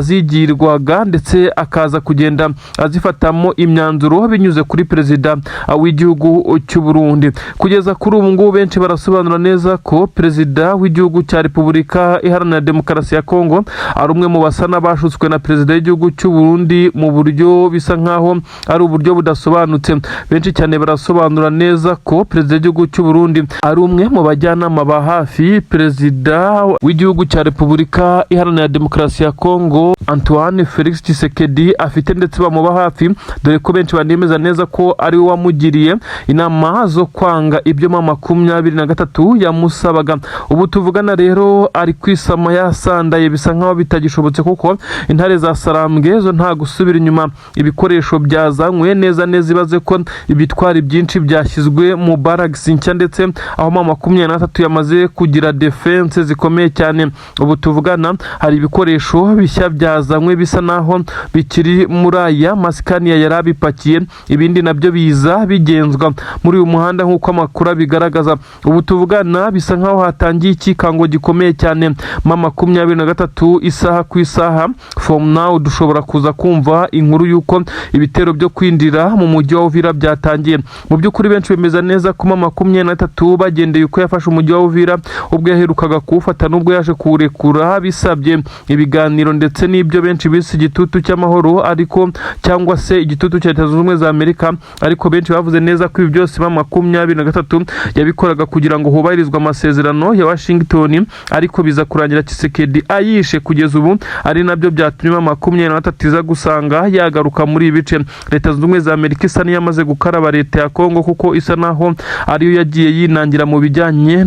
yazigirwaga, ndetse akaza kugenda azifatamo imyanzuro binyuze kuri perezida w'igihugu cy'u Burundi. Kugeza kuri ubu ngubu benshi barasobanura neza ko perezida w'igihugu cya Repubulika Iharanira Demokarasi ya Kongo ari umwe mu basa n'abashutswe na perezida w'igihugu cy'u Burundi mu buryo bisa nkaho ari uburyo budasobanutse. Benshi cyane barasobanura neza ko perezida w'igihugu cy'u Burundi ari umwe mu bajyanama ba hafi. hafi perezida w'igihugu cya Repubulika Iharanira Demokarasi ya Kongo, Antoine Felix Tshisekedi, afite ndetse bamuba hafi, dore ko benshi banemeza neza ko ari we wamugiriye inama zo kwanga ibyo M23 yamusabaga. Ubu tuvugana rero ari kwisama yasandaye, bisa nkaho bitagishobotse, kuko intare za Sarambwe zo nta gusubira inyuma. Ibikoresho byazanywe neza neza, ibaze ko ibitwari byinshi byashyizwe mu barracks nshya, ndetse aho M23 yamaze kugira defense zikomeye cyane. Ubu tuvugana hari ibikoresho bishya byazanywe, bisa naho bikiri muri aya masikaniya yari abipakiye, ibindi nabyo biza bigenzwa muri uyu muhanda nk'uko amakuru abigaragaza. Ubu tuvugana bisa nkaho hatangiye ikikango gikomeye cyane. M23, isaha ku isaha from now dushobora kuza kumva inkuru y'uko ibitero byo kwinjira mu mujyi wa Uvira byatangiye. Mu by'ukuri benshi bemeza neza ko M23, bagendeye uko yafashe umujyi wa Uvira ubwo yaherukaga kuwufata, n'ubwo yaje kuwurekura bisabye ibiganiro ndetse n'ibyo benshi bise igitutu cy'amahoro, ariko cyangwa se igitutu cya Leta Zunze Ubumwe za Amerika, ariko benshi bavuze neza ko ibi byose M23 yabikoraga kugira ngo hubahirizwe amasezerano ya Washington, ariko biza kurangira Tshisekedi ayishe. Kugeza ubu ari nabyo byatumye M23 iza gusanga yagaruka muri ibi bice. Leta Zunze Ubumwe za Amerika isa n'iyamaze gukaraba leta ya Kongo, kuko isa naho ariyo yagiye yinangira mu bijyanye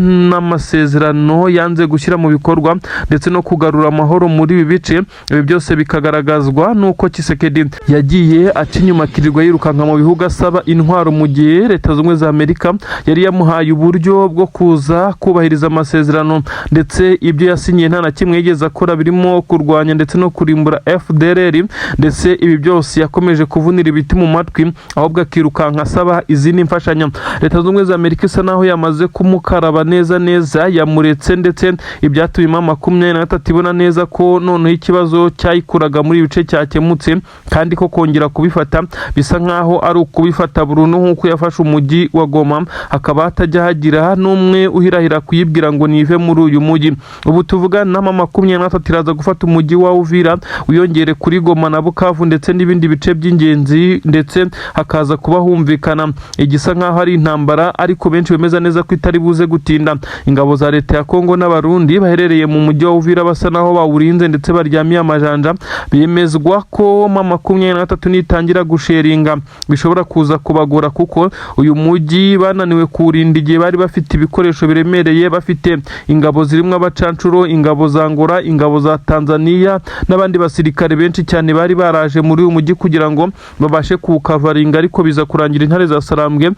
n'amasezerano yanze gushyira mu bikorwa ndetse no kugarura amahoro muri ibi bice. Ibi byose bikagaragazwa n'uko Tshisekedi yagiye aca inyuma, akirirwa yirukanka mu bihugu asaba intwaro, mu gihe Leta Zunze Ubumwe za Amerika yari yamuhaye uburyo bwo kuza kubahiriza amasezerano, ndetse ibyo yasinyiye nta na kimwe yigeze akora, birimo kurwanya ndetse no kurimbura FDLR. Ndetse ibi byose yakomeje kuvunira ibiti mu matwi, ahubwo akirukanka asaba izindi mfashanyo. Leta Zunze Ubumwe za Amerika isa naho yamaze kumukaraba neza neza, yamuretse, ndetse ibyatumye M23 ibona neza ko noneho ikibazo cyayikuraga muri ibi bice cyakemutse, kandi ko kongera kubifata bisa nkaho ari ukubifata burundu, nk'uko yafashe umujyi wa Goma, hakaba hatajya hagira n'umwe uhirahira kuyibwira ngo nive muri uyu mujyi. Ubu tuvugana M23 iraza gufata umujyi wa Uvira, wiyongere kuri Goma na Bukavu ndetse n'ibindi bice by'ingenzi, ndetse hakaza kuba humvikana igisa nkaho ari intambara, ariko benshi bemeza neza ko itari buze gutinda. Ingabo za leta ya Kongo n'Abarundi baherereye mu mujyi wa Uvira basa naho bawurinze ndetse baryamiye amajanja. Bemezwa ko M23 nitangira gusheringa bishobora kuza kubagora, kuko uyu mujyi bananiwe kuwurinda igihe bari bafite ibikoresho biremereye, bafite ingabo zirimo abacancuro, ingabo za Angola, ingabo za Tanzania n'abandi basirikare benshi cyane bari baraje muri uyu mujyi kugira ngo babashe kuwukavaringa, ariko biza kurangira intare za Sarambwe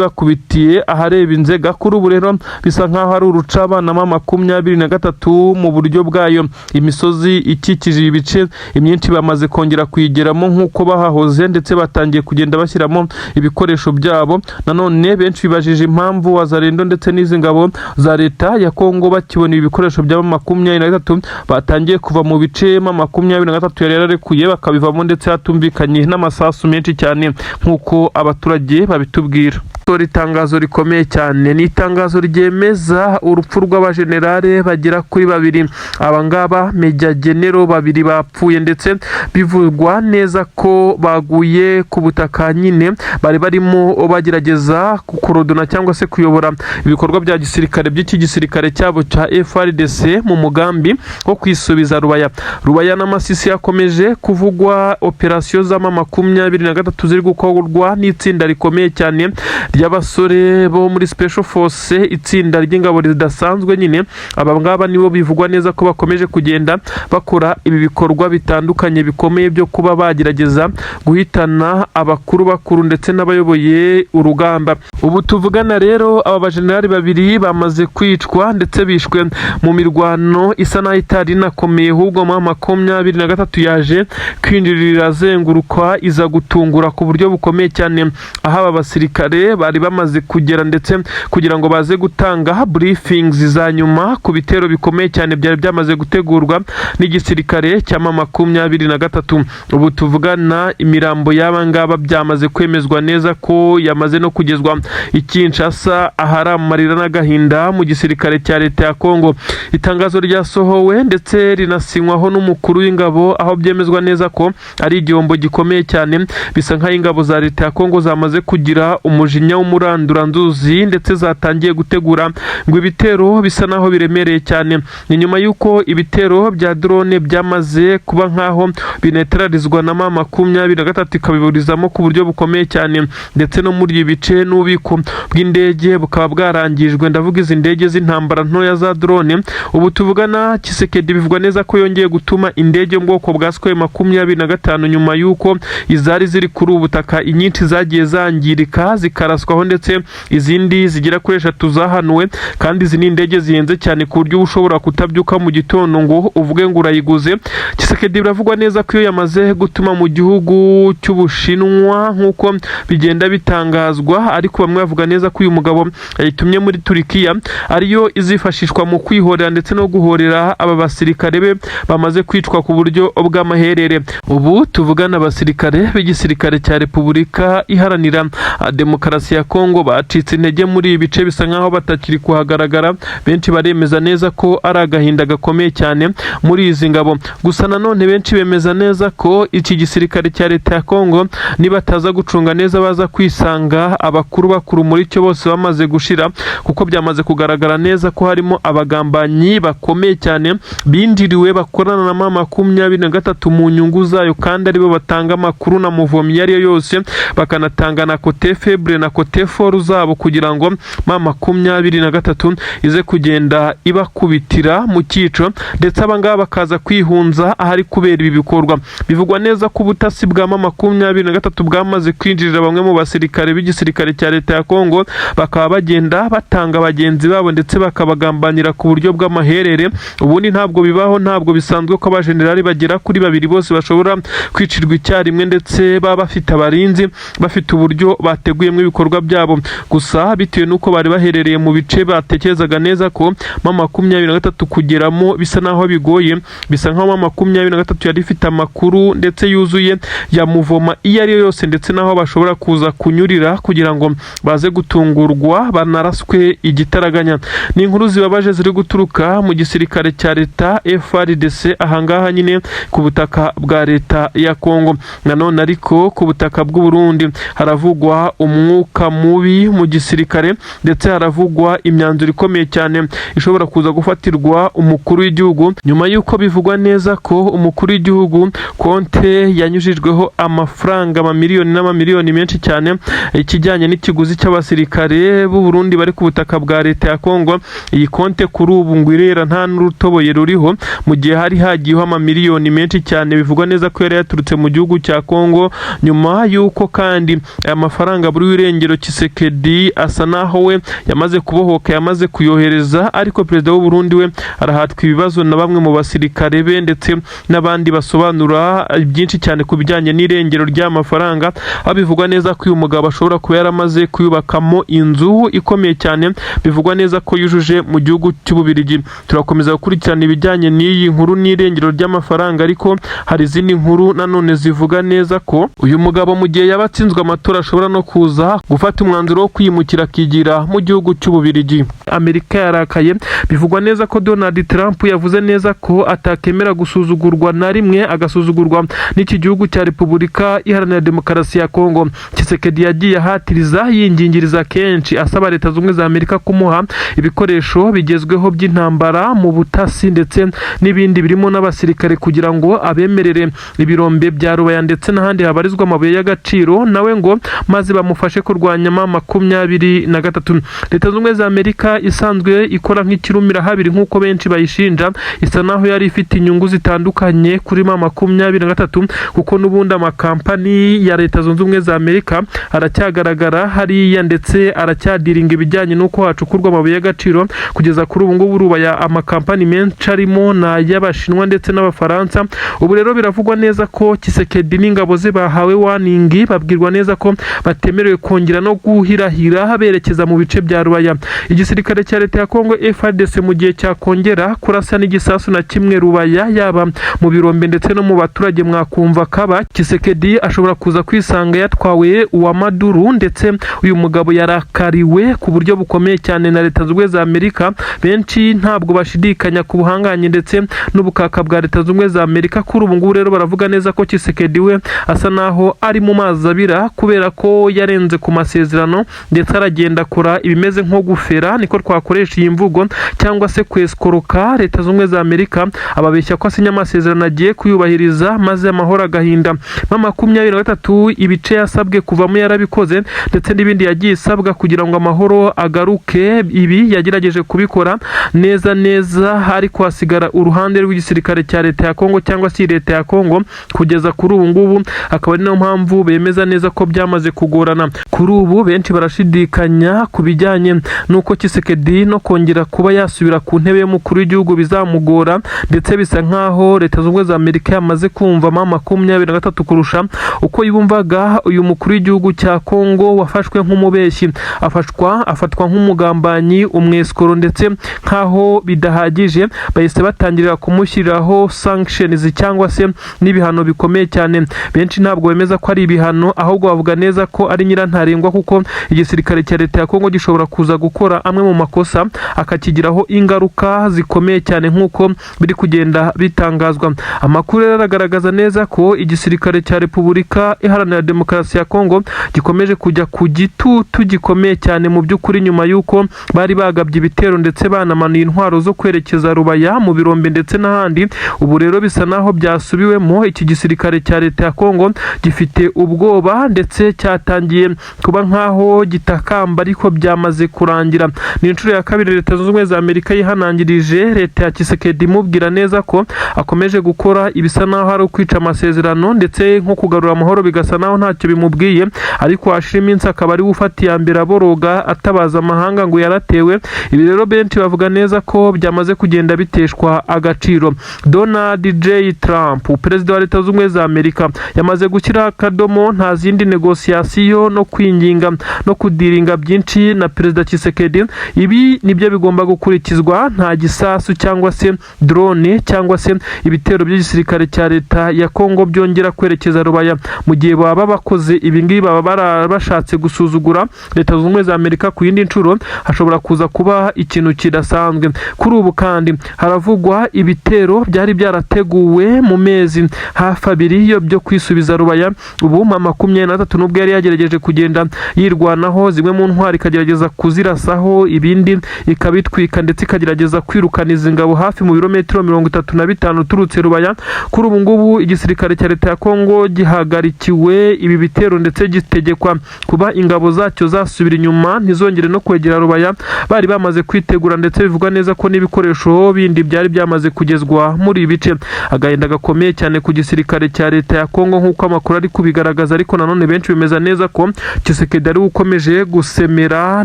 zibakubitiye ahareba inzega. Kuri ubu rero bisa nkaho ari urucabana M23 mu buryo bwayo. Imisozi ikikije ibi bice imyinshi bamaze kongera kuyigeramo nk'uko bahahoze, ndetse batangiye kugenda bashyiramo ibikoresho byabo. Nanone benshi bibajije impamvu Wazalendo ndetse n'izi ngabo za leta ya Kongo bakibona ibi bikoresho bya M23 batangiye kuva mu bice M23 yari yararekuye, bakabivamo ndetse hatumvikanye n'amasasu menshi cyane nk'uko abaturage babitubwira. Gusohora itangazo rikomeye cyane, ni itangazo ryemeza urupfu rw'abajenerale bagera kuri babiri. Aba ngaba Major General babiri bapfuye, ndetse bivugwa neza ko baguye ku butaka nyine bari barimo bagerageza kukorodona cyangwa se kuyobora ibikorwa bya gisirikare by'iki gisirikare cyabo cya FARDC mu mugambi wo kwisubiza Rubaya. Rubaya n'Amasisi yakomeje kuvugwa operasiyo z'ama 23 ziri gukorwa n'itsinda rikomeye cyane ry'abasore bo muri Special Force, itsinda ry'ingabo ridasanzwe nyine. Aba ngaba nibo bivugwa neza ko bakomeje kugenda bakora ibi bikorwa bitandukanye bikomeye byo kuba bagerageza guhitana abakuru bakuru ndetse n'abayoboye urugamba. Ubu tuvugana rero aba bajenerali babiri bamaze kwicwa, ndetse bishwe mu mirwano isa naho itari inakomeye, ahubwo M23 yaje kwinjirira azenguruka, iza gutungura ku buryo bukomeye cyane aho aba basirikare bari bamaze kugera, ndetse kugira ngo baze gutanga briefings za nyuma ku bitero bikomeye cyane byari byamaze gutegurwa n'igisirikare cya M23. Ubu tuvugana imirambo y'aba ngaba byamaze kwemezwa neza ko yamaze no kugezwa i Kinshasa, ahari amarira n'agahinda mu gisirikare cya leta ya Kongo. Itangazo ryasohowe ndetse rinasinywaho n'umukuru w'ingabo, aho byemezwa neza ko ari igihombo gikomeye cyane. Bisa nk'aho ingabo za leta ya Kongo zamaze kugira umujinya. umujinya w'umuranduranzuzi, ndetse zatangiye gutegura ngo ibitero bisa naho biremereye cyane. Ni nyuma y'uko ibitero bya drone byamaze kuba nk'aho binetralizwa na M23, ikabiburizamo ku buryo bukomeye cyane, ndetse no muri ibi bice n'ububiko bw'indege bukaba bwarangijwe. Ndavuga izi ndege z'intambara ntoya za drone. Ubu tuvugana, Tshisekedi bivugwa neza ko yongeye gutuma indege yo mu bwoko bwa Sukhoi 25, nyuma y'uko izari ziri kuri ubu butaka inyinshi zagiye zangirika zikaraswaho, ndetse izindi zigera kuri 3 zahanuwe. Kandi izi ni indege zihenze cyane, ku buryo uba ushobora kutabyuka mu gitondo ngo uvuge ngo urayiguze. Tshisekedi biravugwa neza ko iyo yamaze gutuma mu gihugu cy'Ubushinwa, nk'uko bigenda bitangazwa, ariko bamwe bavuga neza ko uyu mugabo yayitumye muri Turikiya, ariyo izifashishwa mu kwihorera ndetse no guhorera aba basirikare be bamaze kwicwa ku buryo bw'amaherere. Ubu tuvugana, abasirikare b'igisirikare cya Repubulika Iharanira Demokarasi ya Kongo bacitse intege muri ibi bice, bisa nkaho batakiri kuhagaragara. Benshi baremeza neza ko ari agahinda gakomeye cyane muri izi ngabo. Gusa nanone benshi bemeza neza ko iki gisirikare cya leta ya Kongo nibataza gucunga neza, baza kwisanga abakuru bakuru muri cyo bose bamaze gushira, kuko byamaze kugaragara neza ko harimo abagambanyi bakomeye cyane binjiriwe, bakorana na M23 mu nyungu zayo, kandi aribo batanga amakuru na mouvement iyo ari yo yose, bakanatanga na côté faible na côté fort zabo, kugira ngo M23 ize kugenda ibakubitira mu cyico, ndetse abangaba bakaza kwihunza ahari kubera ibi bikorwa. Bivugwa neza ko ubutasi bwa M23 bwamaze kwinjirira bamwe mu basirikare b'igisirikare cya leta ya Kongo, bakaba bagenda batanga bagenzi babo ndetse bakabagambanira ku buryo bw'amaherere. Ubundi ntabwo bibaho, ntabwo bisanzwe ko abajenerali bagera kuri babiri bose bashobora kwicirwa icyarimwe, ndetse baba bafite abarinzi, bafite uburyo bateguyemo ibikorwa byabo. Gusa bitewe n'uko bari baherereye mu bice batekerezaga neza ko M23 kugeramo bisa naho bigoye, bisa nkaho M23 yari ifite amakuru ndetse yuzuye ya mouvement iyo ari yo yose, ndetse n'aho bashobora kuza kunyurira kugira ngo baze gutungurwa banaraswe igitaraganya. Ni inkuru zibabaje ziri guturuka mu gisirikare cya leta FARDC, ahangaha nyine ku butaka bwa leta ya Kongo. Nanone ariko ku butaka bw'u Burundi haravugwa umwuka mubi mu gisirikare, ndetse haravugwa imyanzuro ikomeye cyane ishobora kuza gufatirwa umukuru w'igihugu, nyuma y'uko bivugwa neza ko umukuru w'igihugu konte yanyujijweho amafaranga amamiliyoni n'amamiliyoni menshi cyane, ikijyanye n'ikiguzi cy'abasirikare b'u Burundi bari ku butaka bwa leta ya Kongo. Iyi konte kuri ubu ngo irera, nta n'urutoboye ruriho, mu gihe hari hagiyeho amamiliyoni menshi cyane bivugwa neza ko yari yaturutse mu gihugu cya Kongo. Nyuma y'uko kandi aya mafaranga buri w'irengero, Tshisekedi asa naho we yamaze kubohoka, yamaze kuyohereza, ariko perezida w'u Burundi we arahatwa ibibazo na bamwe mu basirikare be ndetse n'abandi basobanura byinshi cyane ku bijyanye n'irengero ry'amafaranga, aho bivugwa neza ko uyu mugabo ashobora kuba yaramaze kuyubakamo inzu ikomeye cyane, bivugwa neza ko yujuje mu gihugu cy'Ububirigi. Turakomeza gukurikirana ibijyanye n'iyi nkuru n'irengero ry'amafaranga, ariko hari izindi nkuru nanone zivuga neza ko uyu mugabo mu gihe yaba atsinzwe amatora ashobora no kuza gufata umwanzuro wo kwimukira akigira mu gihugu cy'Ububirigi. Amerika yarakaye. Bivugwa neza ko Donald Trump yavuze neza ko atakemera gusuzugurwa na rimwe, agasuzugurwa n'iki gihugu cya Repubulika Iharanira Demokarasi ya Kongo. Tshisekedi yagiye ahatiriza, yingingiriza kenshi, asaba Leta Zunze Ubumwe za Amerika kumuha ibikoresho bigezweho by'intambara mu butasi ndetse n'ibindi birimo n'abasirikare, kugira ngo abemerere ibirombe bya Rubaya ndetse n'ahandi habarizwa amabuye y'agaciro, nawe ngo maze bamufashe kurwanya M23. Leta Zunze Ubumwe za Amerika isanzwe ikora nk'ikirumira habiri nk'uko benshi bayishinja, isa naho yari ifite inyungu zitandukanye kuri M23, kuko n'ubundi amakampani ya Leta Zunze Ubumwe za Amerika aracyagaragara hariya, ndetse aracyadiringa ibijyanye n'uko hacukurwa amabuye y'agaciro. Kugeza kuri ubu ngubu, Rubaya amakampani menshi arimo ni ay'Abashinwa ndetse n'Abafaransa. Ubu rero biravugwa neza ko Tshisekedi n'ingabo ze bahawe warning, babwirwa neza ko batemerewe kongera no guhirahira berekeza mu bice bya Rubaya. Igisirikare cya leta ya Kongo FARDC mu gihe cyakongera kurasa n'igisasu na kimwe Rubaya, yaba mu birombe ndetse no mu baturage, mwakumva kaba Tshisekedi ashobora kuza kwisanga yatwawe uwa Maduru. Ndetse uyu mugabo yarakariwe ku buryo bukomeye cyane na Leta Zunze Ubumwe za Amerika. Benshi ntabwo bashidikanya ku buhangange ndetse n'ubukaka bwa Leta Zunze Ubumwe za Amerika. Kuri ubu ngubu rero baravuga neza ko Tshisekedi we asa naho ari mu mazi abira, kubera ko yarenze ku mategeko. amasezerano, ndetse aragenda akora ibimeze nko gufera, niko twakoresha iyi mvugo, cyangwa se kwesikoroka Leta Zunze Ubumwe za Amerika, ababeshya ko asinya amasezerano agiye kuyubahiriza, maze amahoro agahinda. M23 ibice yasabwe kuvamo yarabikoze, ndetse n'ibindi yagiye isabwa kugira ngo amahoro agaruke, ibi yagerageje kubikora neza neza, ariko hasigara uruhande rw'igisirikare cya leta ya Kongo cyangwa se leta ya Kongo kugeza kuri ubu ngubu, akaba ari nayo mpamvu bemeza neza ko byamaze kugorana. Kuri ubu benshi barashidikanya ku bijyanye n'uko Tshisekedi no kongera kuba yasubira ku ntebe y'umukuru w'igihugu bizamugora, ndetse bisa nkaho Leta Zunze Ubumwe za Amerika yamaze kumva M23 kurusha uko yumvaga uyu mukuru w'igihugu cya Kongo wafashwe nk'umubeshyi, afatwa nk'umugambanyi, umwesikoro, ndetse nkaho bidahagije bahise batangirira kumushyiriraho sanctions cyangwa se n'ibihano bikomeye cyane. Benshi ntabwo bemeza ko ari ibihano, ahubwo bavuga neza ko ari nyirantarengwa, kuko igisirikare cya leta ya Kongo gishobora kuza gukora amwe mu makosa akakigiraho ingaruka zikomeye cyane, nk'uko biri kugenda bitangazwa. Amakuru rero aragaragaza neza ko igisirikare cya Repubulika Iharanira Demokarasi ya Kongo gikomeje kujya ku gitutu gikomeye cyane mu by'ukuri, nyuma y'uko bari bagabye ibitero ndetse banamanuye intwaro zo kwerekeza Rubaya mu birombe ndetse n'ahandi. Ubu rero bisa naho byasubiwemo. Iki gisirikare cya leta ya Kongo gifite ubwoba ndetse cyatangiye kuba nkaho gitakamba, ariko byamaze kurangira. Ni inshuro ya kabiri Leta Zunze Ubumwe za Amerika yihanangirije leta ya Tshisekedi, imubwira neza ko akomeje gukora ibisa naho ari ukwica amasezerano, ndetse nko kugarura amahoro bigasa naho ntacyo bimubwiye, ariko hashira iminsi akaba ari we ufata iya mbere aboroga, atabaza amahanga ngo yaratewe. Ibi rero benshi bavuga neza ko byamaze kugenda biteshwa agaciro. Donald J Trump, perezida wa Leta Zunze Ubumwe za Amerika, yamaze gushyiraho akadomo, nta zindi négociation no kwinginga no kudiringa byinshi na perezida Tshisekedi. Ibi nibyo bigomba gukurikizwa: nta gisasu cyangwa se drone cyangwa se ibitero by'igisirikare cya leta ya Kongo byongera kwerekeza Rubaya. Mu gihe baba bakoze ibi ngibi, baba bashatse gusuzugura Leta Zunze Ubumwe za Amerika ku yindi nshuro, hashobora kuza kuba ikintu kidasanzwe. Kuri ubu kandi haravugwa ibitero byari byarateguwe mu mezi hafi 2 yo byo kwisubiza Rubaya. Ubu M23, nubwo yari yagerageje kugenda yirwanaho, zimwe mu ntwari ikagerageza kuzirasaho, ibindi ikabitwika, ndetse ikagerageza kwirukana izi ngabo hafi mu birometero 35 uturutse Rubaya, kuri ubu ngubu igisirikare cya leta ya Kongo gihagarikiwe ibi bitero, ndetse gitegekwa kuba ingabo zacyo zasubira inyuma, ntizongere no kwegera Rubaya. Bari bamaze kwitegura, ndetse bivugwa neza ko n'ibikoresho bindi byari byamaze kugezwa muri ibi bice. Agahinda gakomeye cyane ku gisirikare cya leta ya Kongo nk'uko amakuru ari kubigaragaza, ariko nanone benshi bemeza neza ko Tshisekedi ari we ukomeje gusemera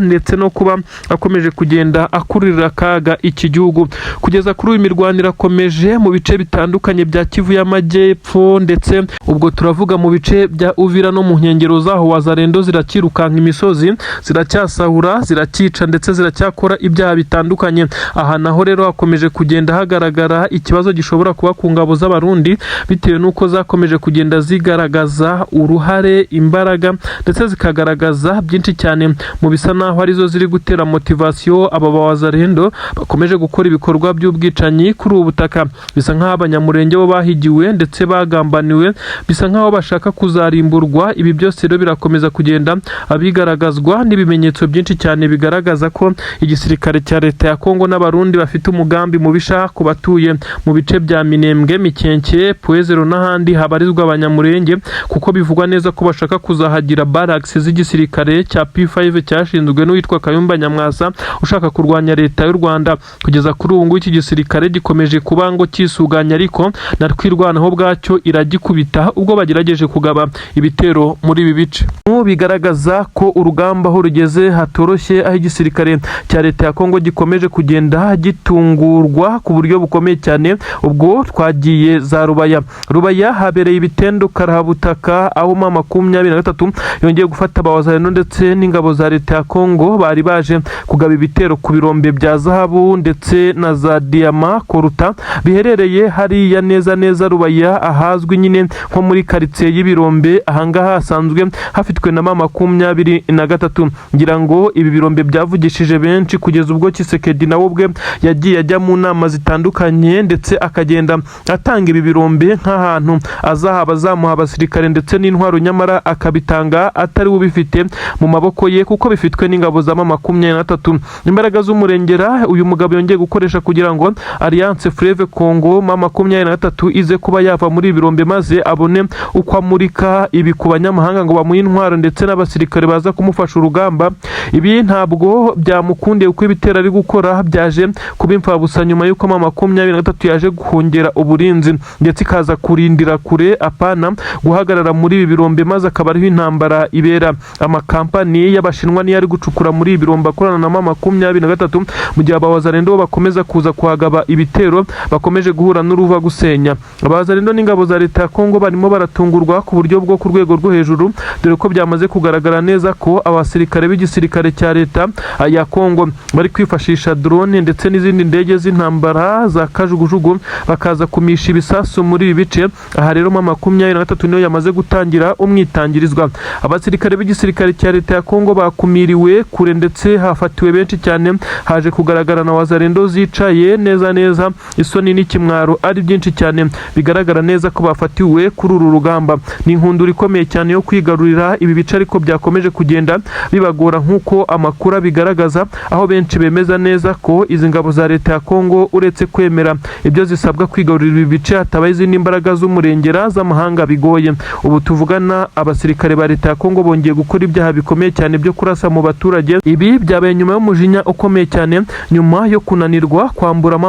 ndetse no kuba akomeje kugenda akururira akaga iki gihugu. Kugeza kuri uyu mirwano irakomeje mu bice bitandukanye bya Kivu y'Amajyepfo, ndetse ubwo turavuga mu bice bya Uvira no mu nkengero zaho. Wazalendo zirakirukanka imisozi, ziracyasahura, ziracyica, ndetse ziracyakora ibyaha bitandukanye. Aha naho rero hakomeje kugenda hagaragara ikibazo gishobora kuba ku ngabo z'Abarundi, bitewe n'uko zakomeje kugenda zigaragaza uruhare, imbaraga, ndetse zikagaragaza byinshi cyane mu bisa naho arizo ziri gutera motivation aba bawazalendo bakomeje gukora ibikorwa by'ubwicanyi kuri ubu butaka. Bisa nk'aho Abanyamurenge bo bahigiwe ndetse bagambaniwe, bisa nk'aho bashaka kuzarimburwa. Ibi byose rero birakomeza kugenda bigaragazwa n'ibimenyetso byinshi cyane bigaragaza ko igisirikare cya leta ya Kongo n'Abarundi bafite umugambi mubisha ku batuye mu bice bya Minembwe, Mikenke, Pwezero n'ahandi habarizwa Abanyamurenge, kuko bivugwa neza ko bashaka kuzahagira barracks z'igisirikare cya P5 cyashinzwe n'uwitwa Kayumba Nyamwasa ushaka kurwanya leta y'u Rwanda. Kugeza kuri ubu ngubu iki gisirikare gikomeje kuba ngo kisuganya, ariko na Twirwanaho bwacyo iragikubita ubwo bagerageje kugaba ibitero muri ibi bice. Bigaragaza ko urugamba aho rugeze hatoroshye, aho igisirikare cya leta ya Kongo gikomeje kugenda gitungurwa ku buryo bukomeye cyane. Ubwo twagiye za Rubaya. Rubaya habereye ibitendo karahabutaka, aho M23 yongeye gufata abawazalendo ndetse n'ingabo za leta ya Kongo bari baje kugaba ibitero ku birombe bya zahabu ndetse na za diyama koruta biherereye hariya neza neza Rubaya, ahazwi nyine nko muri karitsiye y'ibirombe. Ahangaha hasanzwe hafitwe na M23. Ngira ngo ibi birombe byavugishije benshi, kugeza ubwo Tshisekedi nawe ubwe yagiye ajya mu nama zitandukanye, ndetse akagenda atanga ibi birombe nk'ahantu azahaba azamuha abasirikare ndetse n'intwaro, nyamara akabitanga atari we ubifite. abifite mu maboko ye, kuko bifitwe n'ingabo za M23. Imbaraga z'umurengera uyu mugabo yongeye gukoresha kugira ngo Alliance Fleuve Congo M23 ize kuba yava muri ibirombe, maze abone uko amurika ibi ku banyamahanga ngo bamuhe intwaro ndetse n'abasirikare baza kumufasha urugamba. Ibi ntabwo byamukundiye, kuko ibitero ari gukora byaje kuba imfabusa nyuma y'uko M23 yaje guhongera uburinzi, ndetse ikaza kurindira kure, apana guhagarara muri ibi birombe, maze akaba ariho intambara ibera. Amakampani y'Abashinwa niyo ari gucukura muri ibi birombe akorana na M23, mu gihe Abawazalendo bo bakomeza kuza kuhagaba ibitero, bakomeje guhura n'uruva gusenya. Abawazalendo n'ingabo za leta ya Kongo barimo baratungurwa ku buryo bwo ku rwego rwo hejuru, dore ko byamaze kugaragara neza ko abasirikare b'igisirikare cya leta ya Kongo bari kwifashisha drone ndetse n'izindi ndege z'intambara za kajugujugu, bakaza kumisha ibisasu muri ibi bice. Aha rero M23 niyo yamaze gutangira umwitangirizwa. Abasirikare b'igisirikare cya leta ya Kongo bakumiriwe kure, ndetse hafatiwe benshi cyane. Haje kugaragara na Wazalendo zicaye neza neza, isoni n'ikimwaro ari byinshi cyane, bigaragara neza ko bafatiwe kuri uru rugamba. Ni inkundura ikomeye cyane yo kwigarurira ibi bice, ariko byakomeje kugenda bibagora nk'uko amakuru abigaragaza, aho benshi bemeza neza ko izi ngabo za leta ya Kongo, uretse kwemera ibyo zisabwa kwigarurira ibi bice, hatabaye izindi mbaraga z'umurengera z'amahanga bigoye. Ubu tuvugana, abasirikare ba leta ya Kongo bongeye gukora ibyaha bikomeye cyane byo kurasa mu baturage. Ibi byabaye nyuma y'umujinya ukomeye cyane, nyuma yo kunanirwa kwamburamo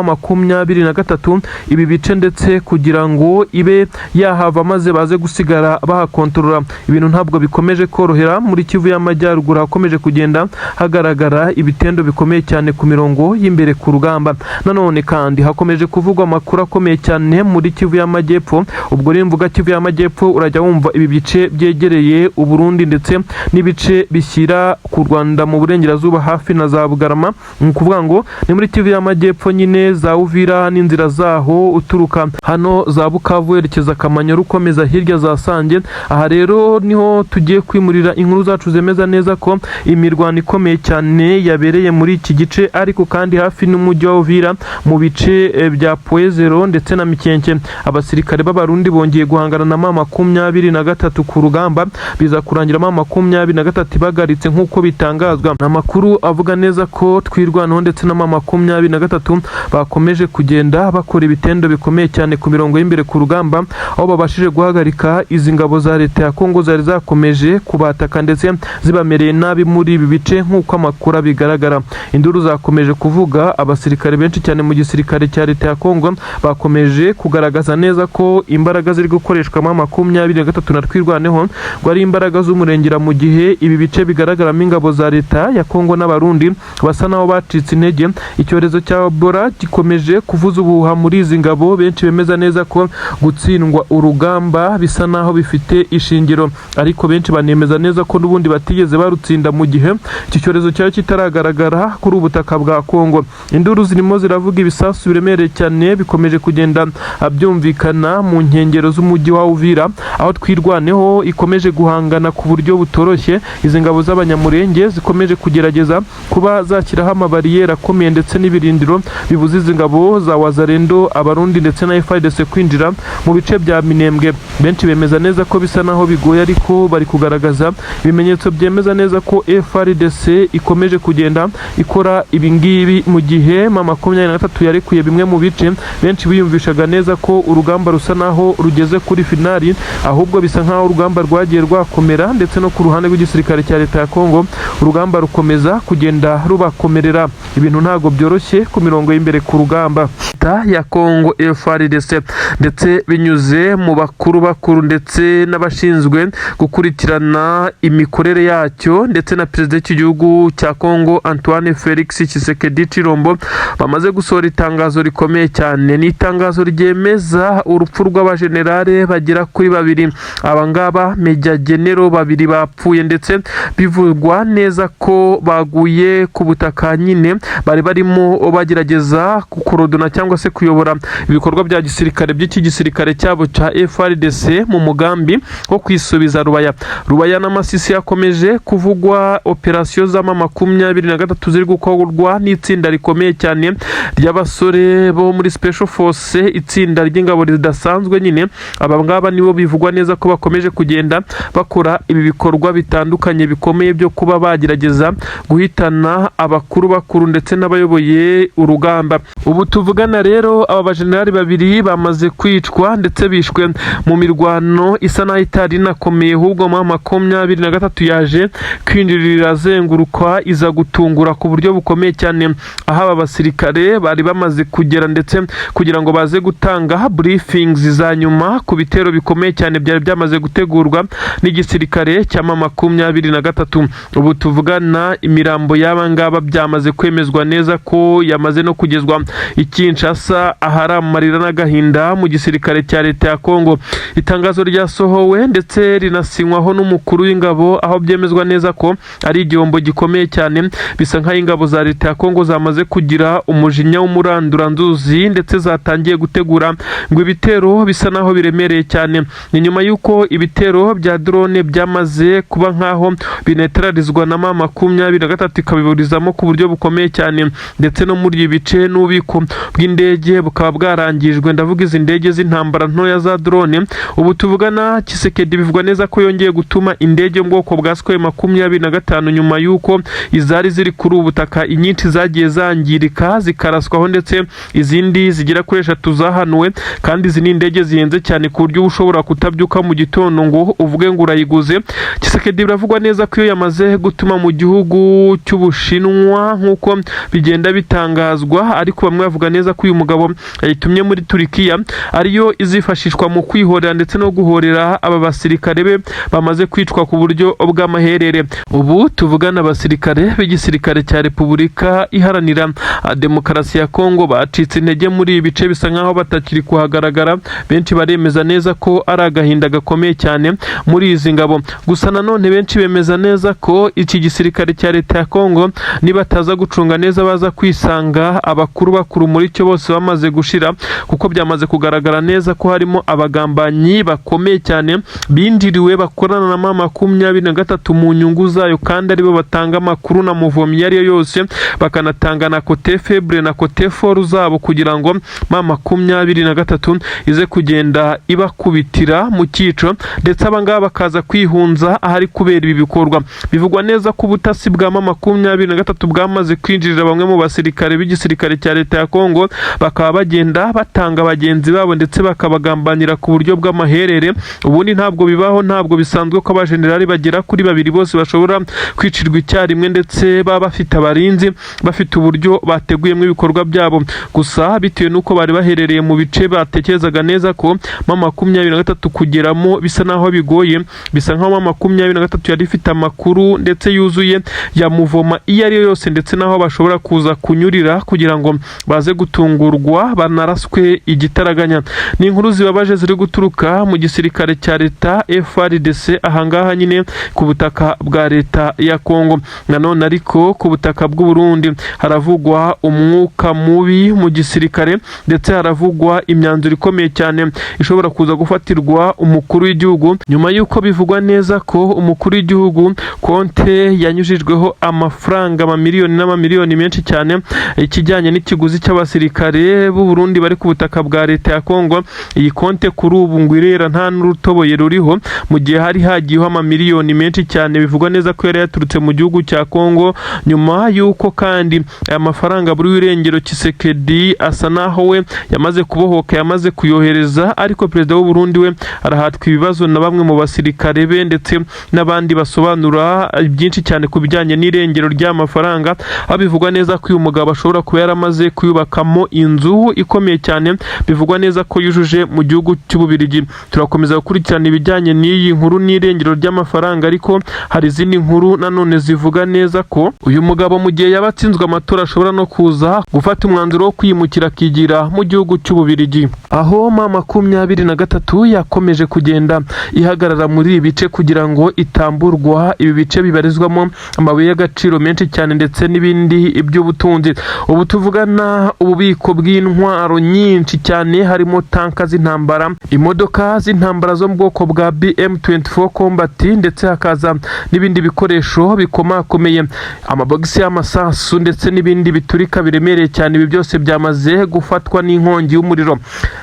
23 ibi bice, ndetse kugira ngo ibe yahava maze baze gusigara bahakontorora. Ibintu ntabwo bikomeje korohera muri Kivu y'Amajyaruguru, hakomeje kugenda hagaragara ibitendo bikomeye cyane ku mirongo y'imbere ku rugamba. Nanone kandi hakomeje kuvugwa amakuru akomeye cyane muri Kivu y'Amajyepfo. Ubwo rero mvuga Kivu y'Amajyepfo, urajya wumva ibi bice byegereye Uburundi ndetse n'ibice bishyira ku Rwanda mu burengerazuba hafi na za Bugarama. Ni ukuvuga ngo ni muri Kivu y'Amajyepfo nyine, za Uvira n'inzira zaho, uturuka hano za Bukavu werekeza Kamanyola, ukomeza hirya za Sange. Aha rero niho tugiye kwimurira inkuru zacu zemeza neza ko imirwano ikomeye cyane yabereye muri iki gice, ariko kandi hafi n'umujyi wa Uvira, mu bice bya Poezero ndetse na Mikenke. Abasirikare b'Abarundi bongeye guhangana na M23 ku rugamba, biza kurangira M23 ibagaritse nk'uko bitangazwa. Amakuru avuga neza ko Twirwanaho ndetse na M23 bakomeje kugenda bakora ibitendo bikomeye cyane ku mirongo y'imbere ku rugamba, aho babashije guhagarika izi ngabo za leta ya Kongo zari zakomeje kubataka ndetse zibamereye nabi muri ibi bice nk'uko amakuru abigaragara. Induru zakomeje kuvuga, abasirikare benshi cyane mu gisirikare cya leta ya Kongo bakomeje kugaragaza neza ko imbaraga ziri gukoreshwa M23 na Twirwaneho ngo ari imbaraga z'umurengera, mu gihe ibi bice bigaragaramo ingabo za leta ya Kongo n'Abarundi basa naho bacitse intege. Icyorezo cya Ebola gikomeje kuvuza ubuhuha muri izi ngabo, benshi bemeza neza ko gutsindwa urugamba bisa naho bifite ishingiro, ariko benshi banemeza neza ko n'ubundi batigeze barutsinda mu gihe iki cyorezo cyari kitaragaragara kuri ubu butaka bwa Kongo. Induru zirimo ziravuga, ibisasu biremereye cyane bikomeje kugenda byumvikana mu nkengero z'umujyi wa Uvira, aho Twirwaneho ikomeje guhangana ku buryo butoroshye. Izi ngabo z'Abanyamurenge zikomeje kugerageza kuba zashyiraho amabariyeri akomeye ndetse n'ibirindiro bibuza izi ngabo za Wazalendo, Abarundi ndetse na FARDC kwinjira mu bice bya Minembwe. Benshi bemeza neza ko bisa naho bigoye, ariko bari kugaragaza ibimenyetso byemeza neza ko FARDC ikomeje kugenda ikora ibingibi, mu gihe M23 yarekuye bimwe mu bice. Benshi biyumvishaga neza ko urugamba rusa naho rugeze kuri finali, ahubwo bisa nkaho urugamba rwagiye rwakomera, ndetse no ku ruhande rw'igisirikare cya leta ya Kongo urugamba rukomeza kugenda rubakomerera. Ibintu ntabwo byoroshye ku mirongo y'imbere ku rugamba. Leta ya Kongo FARDC, ndetse binyuze mu bakuru bakuru ndetse n'abashinzwe gukurikirana imikorere yacyo, ndetse na perezida w'igihugu cya Kongo Antoine Felix Tshisekedi Tshilombo, bamaze gusohora itangazo rikomeye cyane. Ni itangazo ryemeza urupfu rw'abajenerale bagera kuri babiri. Aba ngaba meja genero babiri bapfuye, ndetse bivugwa neza ko baguye ku butaka nyine bari barimo bagerageza kukorodona cyangwa se kuyobora ibikorwa bya gisirikare by'iki gisirikare cyabo cya FARDC mu mugambi wo kwisubiza Rubaya. Rubaya n'Amasisi yakomeje kuvugwa operasiyo z'ama 23 ziri gukorwa n'itsinda rikomeye cyane ry'abasore bo muri Special Force, itsinda ry'ingabo ridasanzwe nyine. Aba ngaba nibo bivugwa neza ko bakomeje kugenda bakora ibi bikorwa. ibikorwa bitandukanye bikomeye byo kuba bagerageza guhitana abakuru bakuru ndetse n'abayoboye urugamba. Ubu tuvugana rero, aba bajenerali babiri bamaze kwicwa, ndetse bishwe mu mirwano isa naho itari inakomeye. Ahubwo M23 yaje kwinjirira azenguruka, iza gutungura ku buryo bukomeye cyane aho aba basirikare bari bamaze kugera, ndetse kugira ngo baze gutanga briefings za nyuma ku bitero bikomeye cyane byari byamaze gutegurwa n'igisirikare cya M23. Ubu tuvugana, imirambo y'aba ngaba byamaze kwemezwa neza ko yamaze no kugezwa i Kinshasa, ahari amarira n'agahinda mu gisirikare cya leta ya Kongo. Itangazo ryasohowe ndetse rinasinywaho n'umukuru w'ingabo, aho byemezwa neza ko ari igihombo gikomeye cyane. Bisa nk'aho ingabo za leta ya Kongo zamaze kugira umujinya w'umuranduranzuzi, ndetse zatangiye gutegura ngo ibitero bisa naho biremereye cyane. Ni nyuma y'uko ibitero bya drone byamaze kuba nk'aho binetralizwa na M23, ikabiburizamo ku buryo bukomeye cyane, ndetse no muri ibi bice n'ububiko bw'indege bukaba bwarangijwe. Ndavuga izi ndege z'intambara ntoya za drone. Ubu tuvugana, Tshisekedi bivugwa neza ko yongeye gutuma indege yo mu bwoko bwa Sukhoi 25, nyuma y'uko izari ziri kuri ubu butaka inyinshi zagiye zangirika zikaraswaho, ndetse izindi zigera kuri eshatu zahanuwe. Kandi izi ni indege zihenze cyane, ku buryo uba ushobora kutabyuka mu gitondo ngo uvuge ngo urayiguze. Tshisekedi biravugwa neza ko iyo yamaze gutuma mu gihugu cy'Ubushinwa, nk'uko bigenda bitangazwa, ariko bamwe bavuga neza ko uyu mugabo yayitumye muri Turikiya, ariyo izifashishwa mu kwihorera ndetse no guhorera aba basirikare be bamaze kwicwa ku buryo bw'amaherere. Ubu tuvugana, abasirikare b'igisirikare cya Repubulika Iharanira Demokarasi ya Kongo bacitse intege muri ibi bice, bisa nkaho batakiri kuhagaragara. Benshi baremeza neza ko ari agahinda gakomeye cyane muri izi ngabo. Gusa nanone benshi bemeza neza ko iki gisirikare cya leta ya Kongo nibataza gucunga neza, baza kwisanga abakuru bakuru muri cyo bose bamaze gushira, kuko byamaze kugaragara neza ko harimo abagambanyi bakomeye cyane binjiriwe, bakorana na M23 mu nyungu zayo, kandi aribo batanga amakuru na mouvement iyo ariyo yose, bakanatanga na côté faible na côté fort zabo, kugira ngo M23 ize kugenda ibakubitira mu cyico, ndetse abangaba bakaza kwihunza ahari kubera ibi bikorwa. Bivugwa neza ko ubutasi bwa M23 bwamaze kwinjirira bamwe mu basirikare b'igisirikare cya leta ya Kongo, bakaba bagenda batanga bagenzi babo ndetse bakabagambanira ku buryo bw'amaherere. Ubundi ntabwo bibaho, ntabwo bisanzwe ko abajenerali bagera kuri babiri bose bashobora kwicirwa icyarimwe, ndetse baba bafite abarinzi, bafite uburyo bateguyemo ibikorwa byabo. Gusa bitewe n'uko bari baherereye mu bice batekerezaga neza ko M23 kugeramo bisa naho bigoye, bisa nkaho M23 yari ifite amakuru ndetse yuzuye ya mouvement iyo ari yo yose, ndetse n'aho bashobora kuza kunyurira kugira ngo baze gutungurwa banaraswe igitaraganya. Ni inkuru zibabaje ziri guturuka mu gisirikare cya leta FARDC, ahangaha nyine ku butaka bwa leta ya Kongo. Nanone ariko ku butaka bw'u Burundi haravugwa umwuka mubi mu gisirikare, ndetse haravugwa imyanzuro ikomeye cyane ishobora kuza gufatirwa umukuru w'igihugu, nyuma y'uko bivugwa neza ko umukuru w'igihugu konte yanyujijweho amafaranga amamiliyoni n'amamiliyoni menshi cyane, ikijyanye n'ikiguzi cy'abasirikare b'u Burundi bari ku butaka bwa leta ya Kongo. Iyi konte kuri ubu ngo irera, nta n'urutoboye ruriho, mu gihe hari hagiyeho amamiliyoni menshi cyane bivugwa neza ko yari yaturutse mu gihugu cya Kongo. Nyuma y'uko kandi aya mafaranga buri w'irengero, Tshisekedi asa naho we yamaze kubohoka, yamaze kuyohereza, ariko perezida w'u Burundi we arahatwa ibibazo na bamwe mu basirikare be ndetse n'abandi basobanura byinshi cyane ku bijyanye n'irengero ry'amafaranga, aho bivugwa neza ko uyu mugabo ashobora kuba yaramaze kuyubakamo inzu ikomeye cyane, bivugwa neza ko yujuje mu gihugu cy'Ububirigi. Turakomeza gukurikirana ibijyanye n'iyi nkuru n'irengero ry'amafaranga, ariko hari izindi nkuru nanone zivuga neza ko uyu mugabo, mu gihe yaba atsinzwe amatora, ashobora no kuza gufata umwanzuro wo kwimukira akigira mu gihugu cy'Ububirigi, aho M23 yakomeje kugenda ihagarara muri ibi bice kugira ngo itamburwa ibi bice bibarizwamo amabuye y'agaciro menshi cyane ndetse n'ibindi by'ubutunzi. Ubu tuvugana, ububiko bw'intwaro nyinshi cyane, harimo tanka z'intambara, imodoka z'intambara zo mu bwoko bwa BM24 Combat, ndetse hakaza n'ibindi bikoresho bikomakomeye, amabogisi y'amasasu ndetse n'ibindi biturika biremereye cyane. Ibi byose byamaze gufatwa n'inkongi y'umuriro.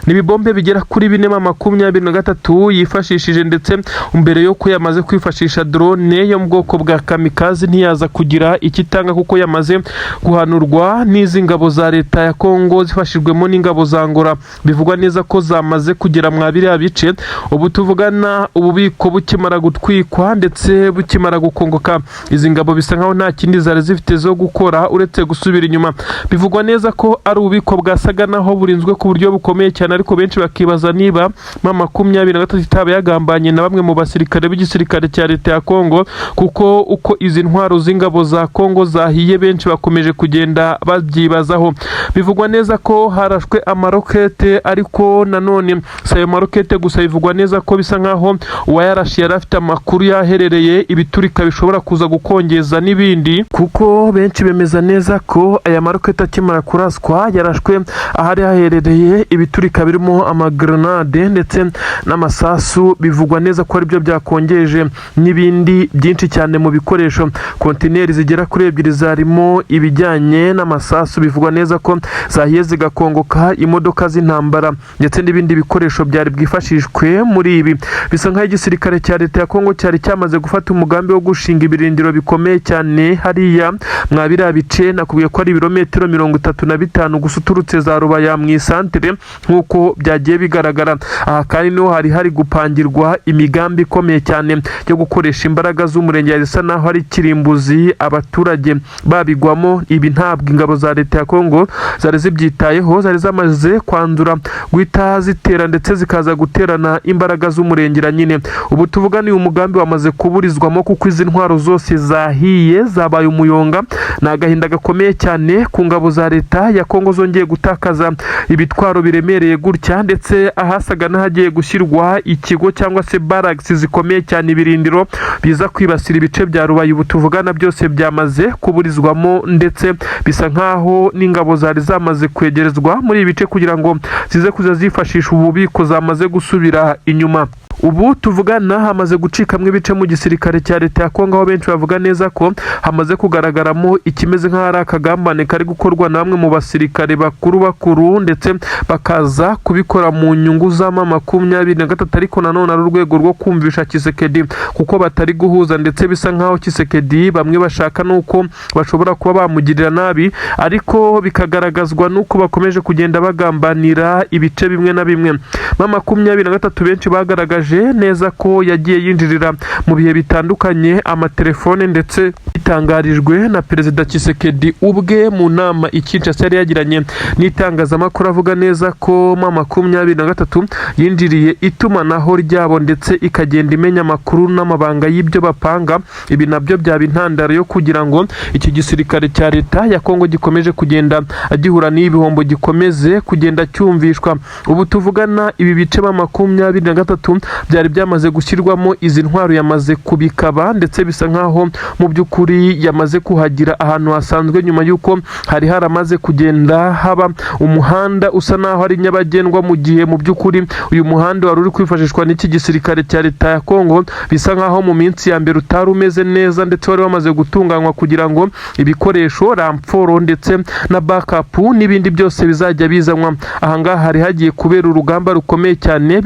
Ni ibibombe bigera kuri bine M23 yifashishije, ndetse mbere yo ko yamaze yamaze kwifashisha drone yo mu bwoko bwa kamikaze, ntiyaza kugira icyo itanga kuko yamaze guhanurwa n'izi ngabo za leta ya Kongo zifashijwemo n'ingabo za Angola. Bivugwa neza ko zamaze kugera mwa biriya bice. Ubu tuvugana, ububiko bukimara gutwikwa ndetse bukimara gukongoka, izi ngabo bisa nkaho nta kindi zari zifite zo gukora uretse gusubira inyuma. Bivugwa neza ko ari ububiko bwasaga naho burinzwe ku buryo bukomeye cyane, ariko benshi bakibaza niba M23 itaba yagambanye na bamwe mu basirikare b'igisirikare cya leta ya Kongo, kuko uko izi ntwaro z'ingabo za Kongo zahiye benshi bakomeje kugenda babyibazaho. Bivugwa neza ko harashwe amarokete, ariko nanone si ayo marokete gusa. Bivugwa neza ko bisa nkaho uwayarashe yari afite amakuru yaherereye ibiturika bishobora kuza gukongeza n'ibindi, kuko benshi bemeza neza ko aya marokete akimara kuraswa yarashwe ahari haherereye ibiturika birimo amagrenade ndetse n'amasasu. Bivugwa neza ko aribyo byakongeje n'ibindi byinshi cyane mu bikoresho. Kontineri zigera kuri ebyiri zarimo ibijyanye n'amasasu bivugwa neza ko zahiye zigakongoka, imodoka z'intambara ndetse n'ibindi bikoresho byari bwifashishwe muri ibi. Bisa nk'aho igisirikare cya leta ya Kongo cyari cyamaze gufata umugambi wo gushinga ibirindiro bikomeye cyane hariya mwa biriya bice. Nakubwiye ko ari ibirometero 35 gusa uturutse za Rubaya mu isantere, nk'uko byagiye bigaragara. Aha kandi niho hari hari gupangirwa imigambi ikomeye cyane yo gukoresha imbaraga z'umurenge, bisa naho ari kirimbuzi, abaturage babigwamo. Ibi ntabwo ingabo za leta ya Kongo zari zibyitayeho, zari zamaze kwanzura guhita zitera ndetse zikaza guterana imbaraga z'umurengera nyine. Ubu tuvugana uyu mugambi wamaze kuburizwamo kuko izi ntwaro zose zahiye, zabaye umuyonga. Ni agahinda gakomeye cyane ku ngabo za leta ya Kongo zongeye gutakaza ibitwaro biremereye gutya, ndetse ahasaga n'ahagiye gushyirwa ikigo cyangwa se barracks zikomeye cyane, ibirindiro biza kwibasira ibice bya Rubaye, ubu tuvugana byose byamaze kuburizwamo, ndetse bisa nkaho n'ingabo zari zamaze kwegerezwa muri ibi bice kugira ngo zize kuza zifashisha ububiko zamaze gusubira inyuma. Ubu tuvugana hamaze gucikamo ibice mu gisirikare cya leta ya Kongo, aho benshi bavuga neza ko hamaze kugaragaramo ikimeze nk'aho ari akagambane kari gukorwa na bamwe mu basirikare bakuru bakuru, ndetse bakaza kubikora mu nyungu za M23, ariko nanone ari urwego rwo kumvisha Tshisekedi kuko batari guhuza, ndetse bisa nk'aho Tshisekedi bamwe bashaka nuko bashobora kuba bamugirira nabi, ariko bikagaragazwa nuko bakomeje kugenda bagambanira ibice bimwe na bimwe. M23 benshi bagaragaje neza ko yagiye yinjirira mu bihe bitandukanye amatelefone, ndetse bitangarijwe na Perezida Tshisekedi ubwe mu nama i Kinshasa yari yagiranye n'itangazamakuru, avuga neza ko M23 yinjiriye itumanaho ryabo ndetse ikagenda imenya amakuru n'amabanga y'ibyo bapanga. Ibi nabyo byaba intandaro yo kugira ngo iki gisirikare cya leta ya Kongo gikomeje kugenda gihura n'ibihombo, gikomeze kugenda cyumvishwa. Ubu tuvugana ibi bice M23 byari byamaze gushyirwamo izi ntwaro yamaze kubikaba, ndetse bisa nkaho mu by'ukuri yamaze kuhagira ahantu hasanzwe, nyuma y'uko hari haramaze kugenda haba umuhanda usa naho ari nyabagendwa, mu gihe mu by'ukuri uyu muhanda wari uri kwifashishwa n'iki gisirikare cya leta ya Kongo bisa nkaho mu minsi ya mbere utari umeze neza, ndetse wari wamaze gutunganywa kugira ngo ibikoresho, renfort ndetse na backup n'ibindi byose bizajya bizanwa. Ahangaha hari hagiye kubera urugamba rukomeye cyane.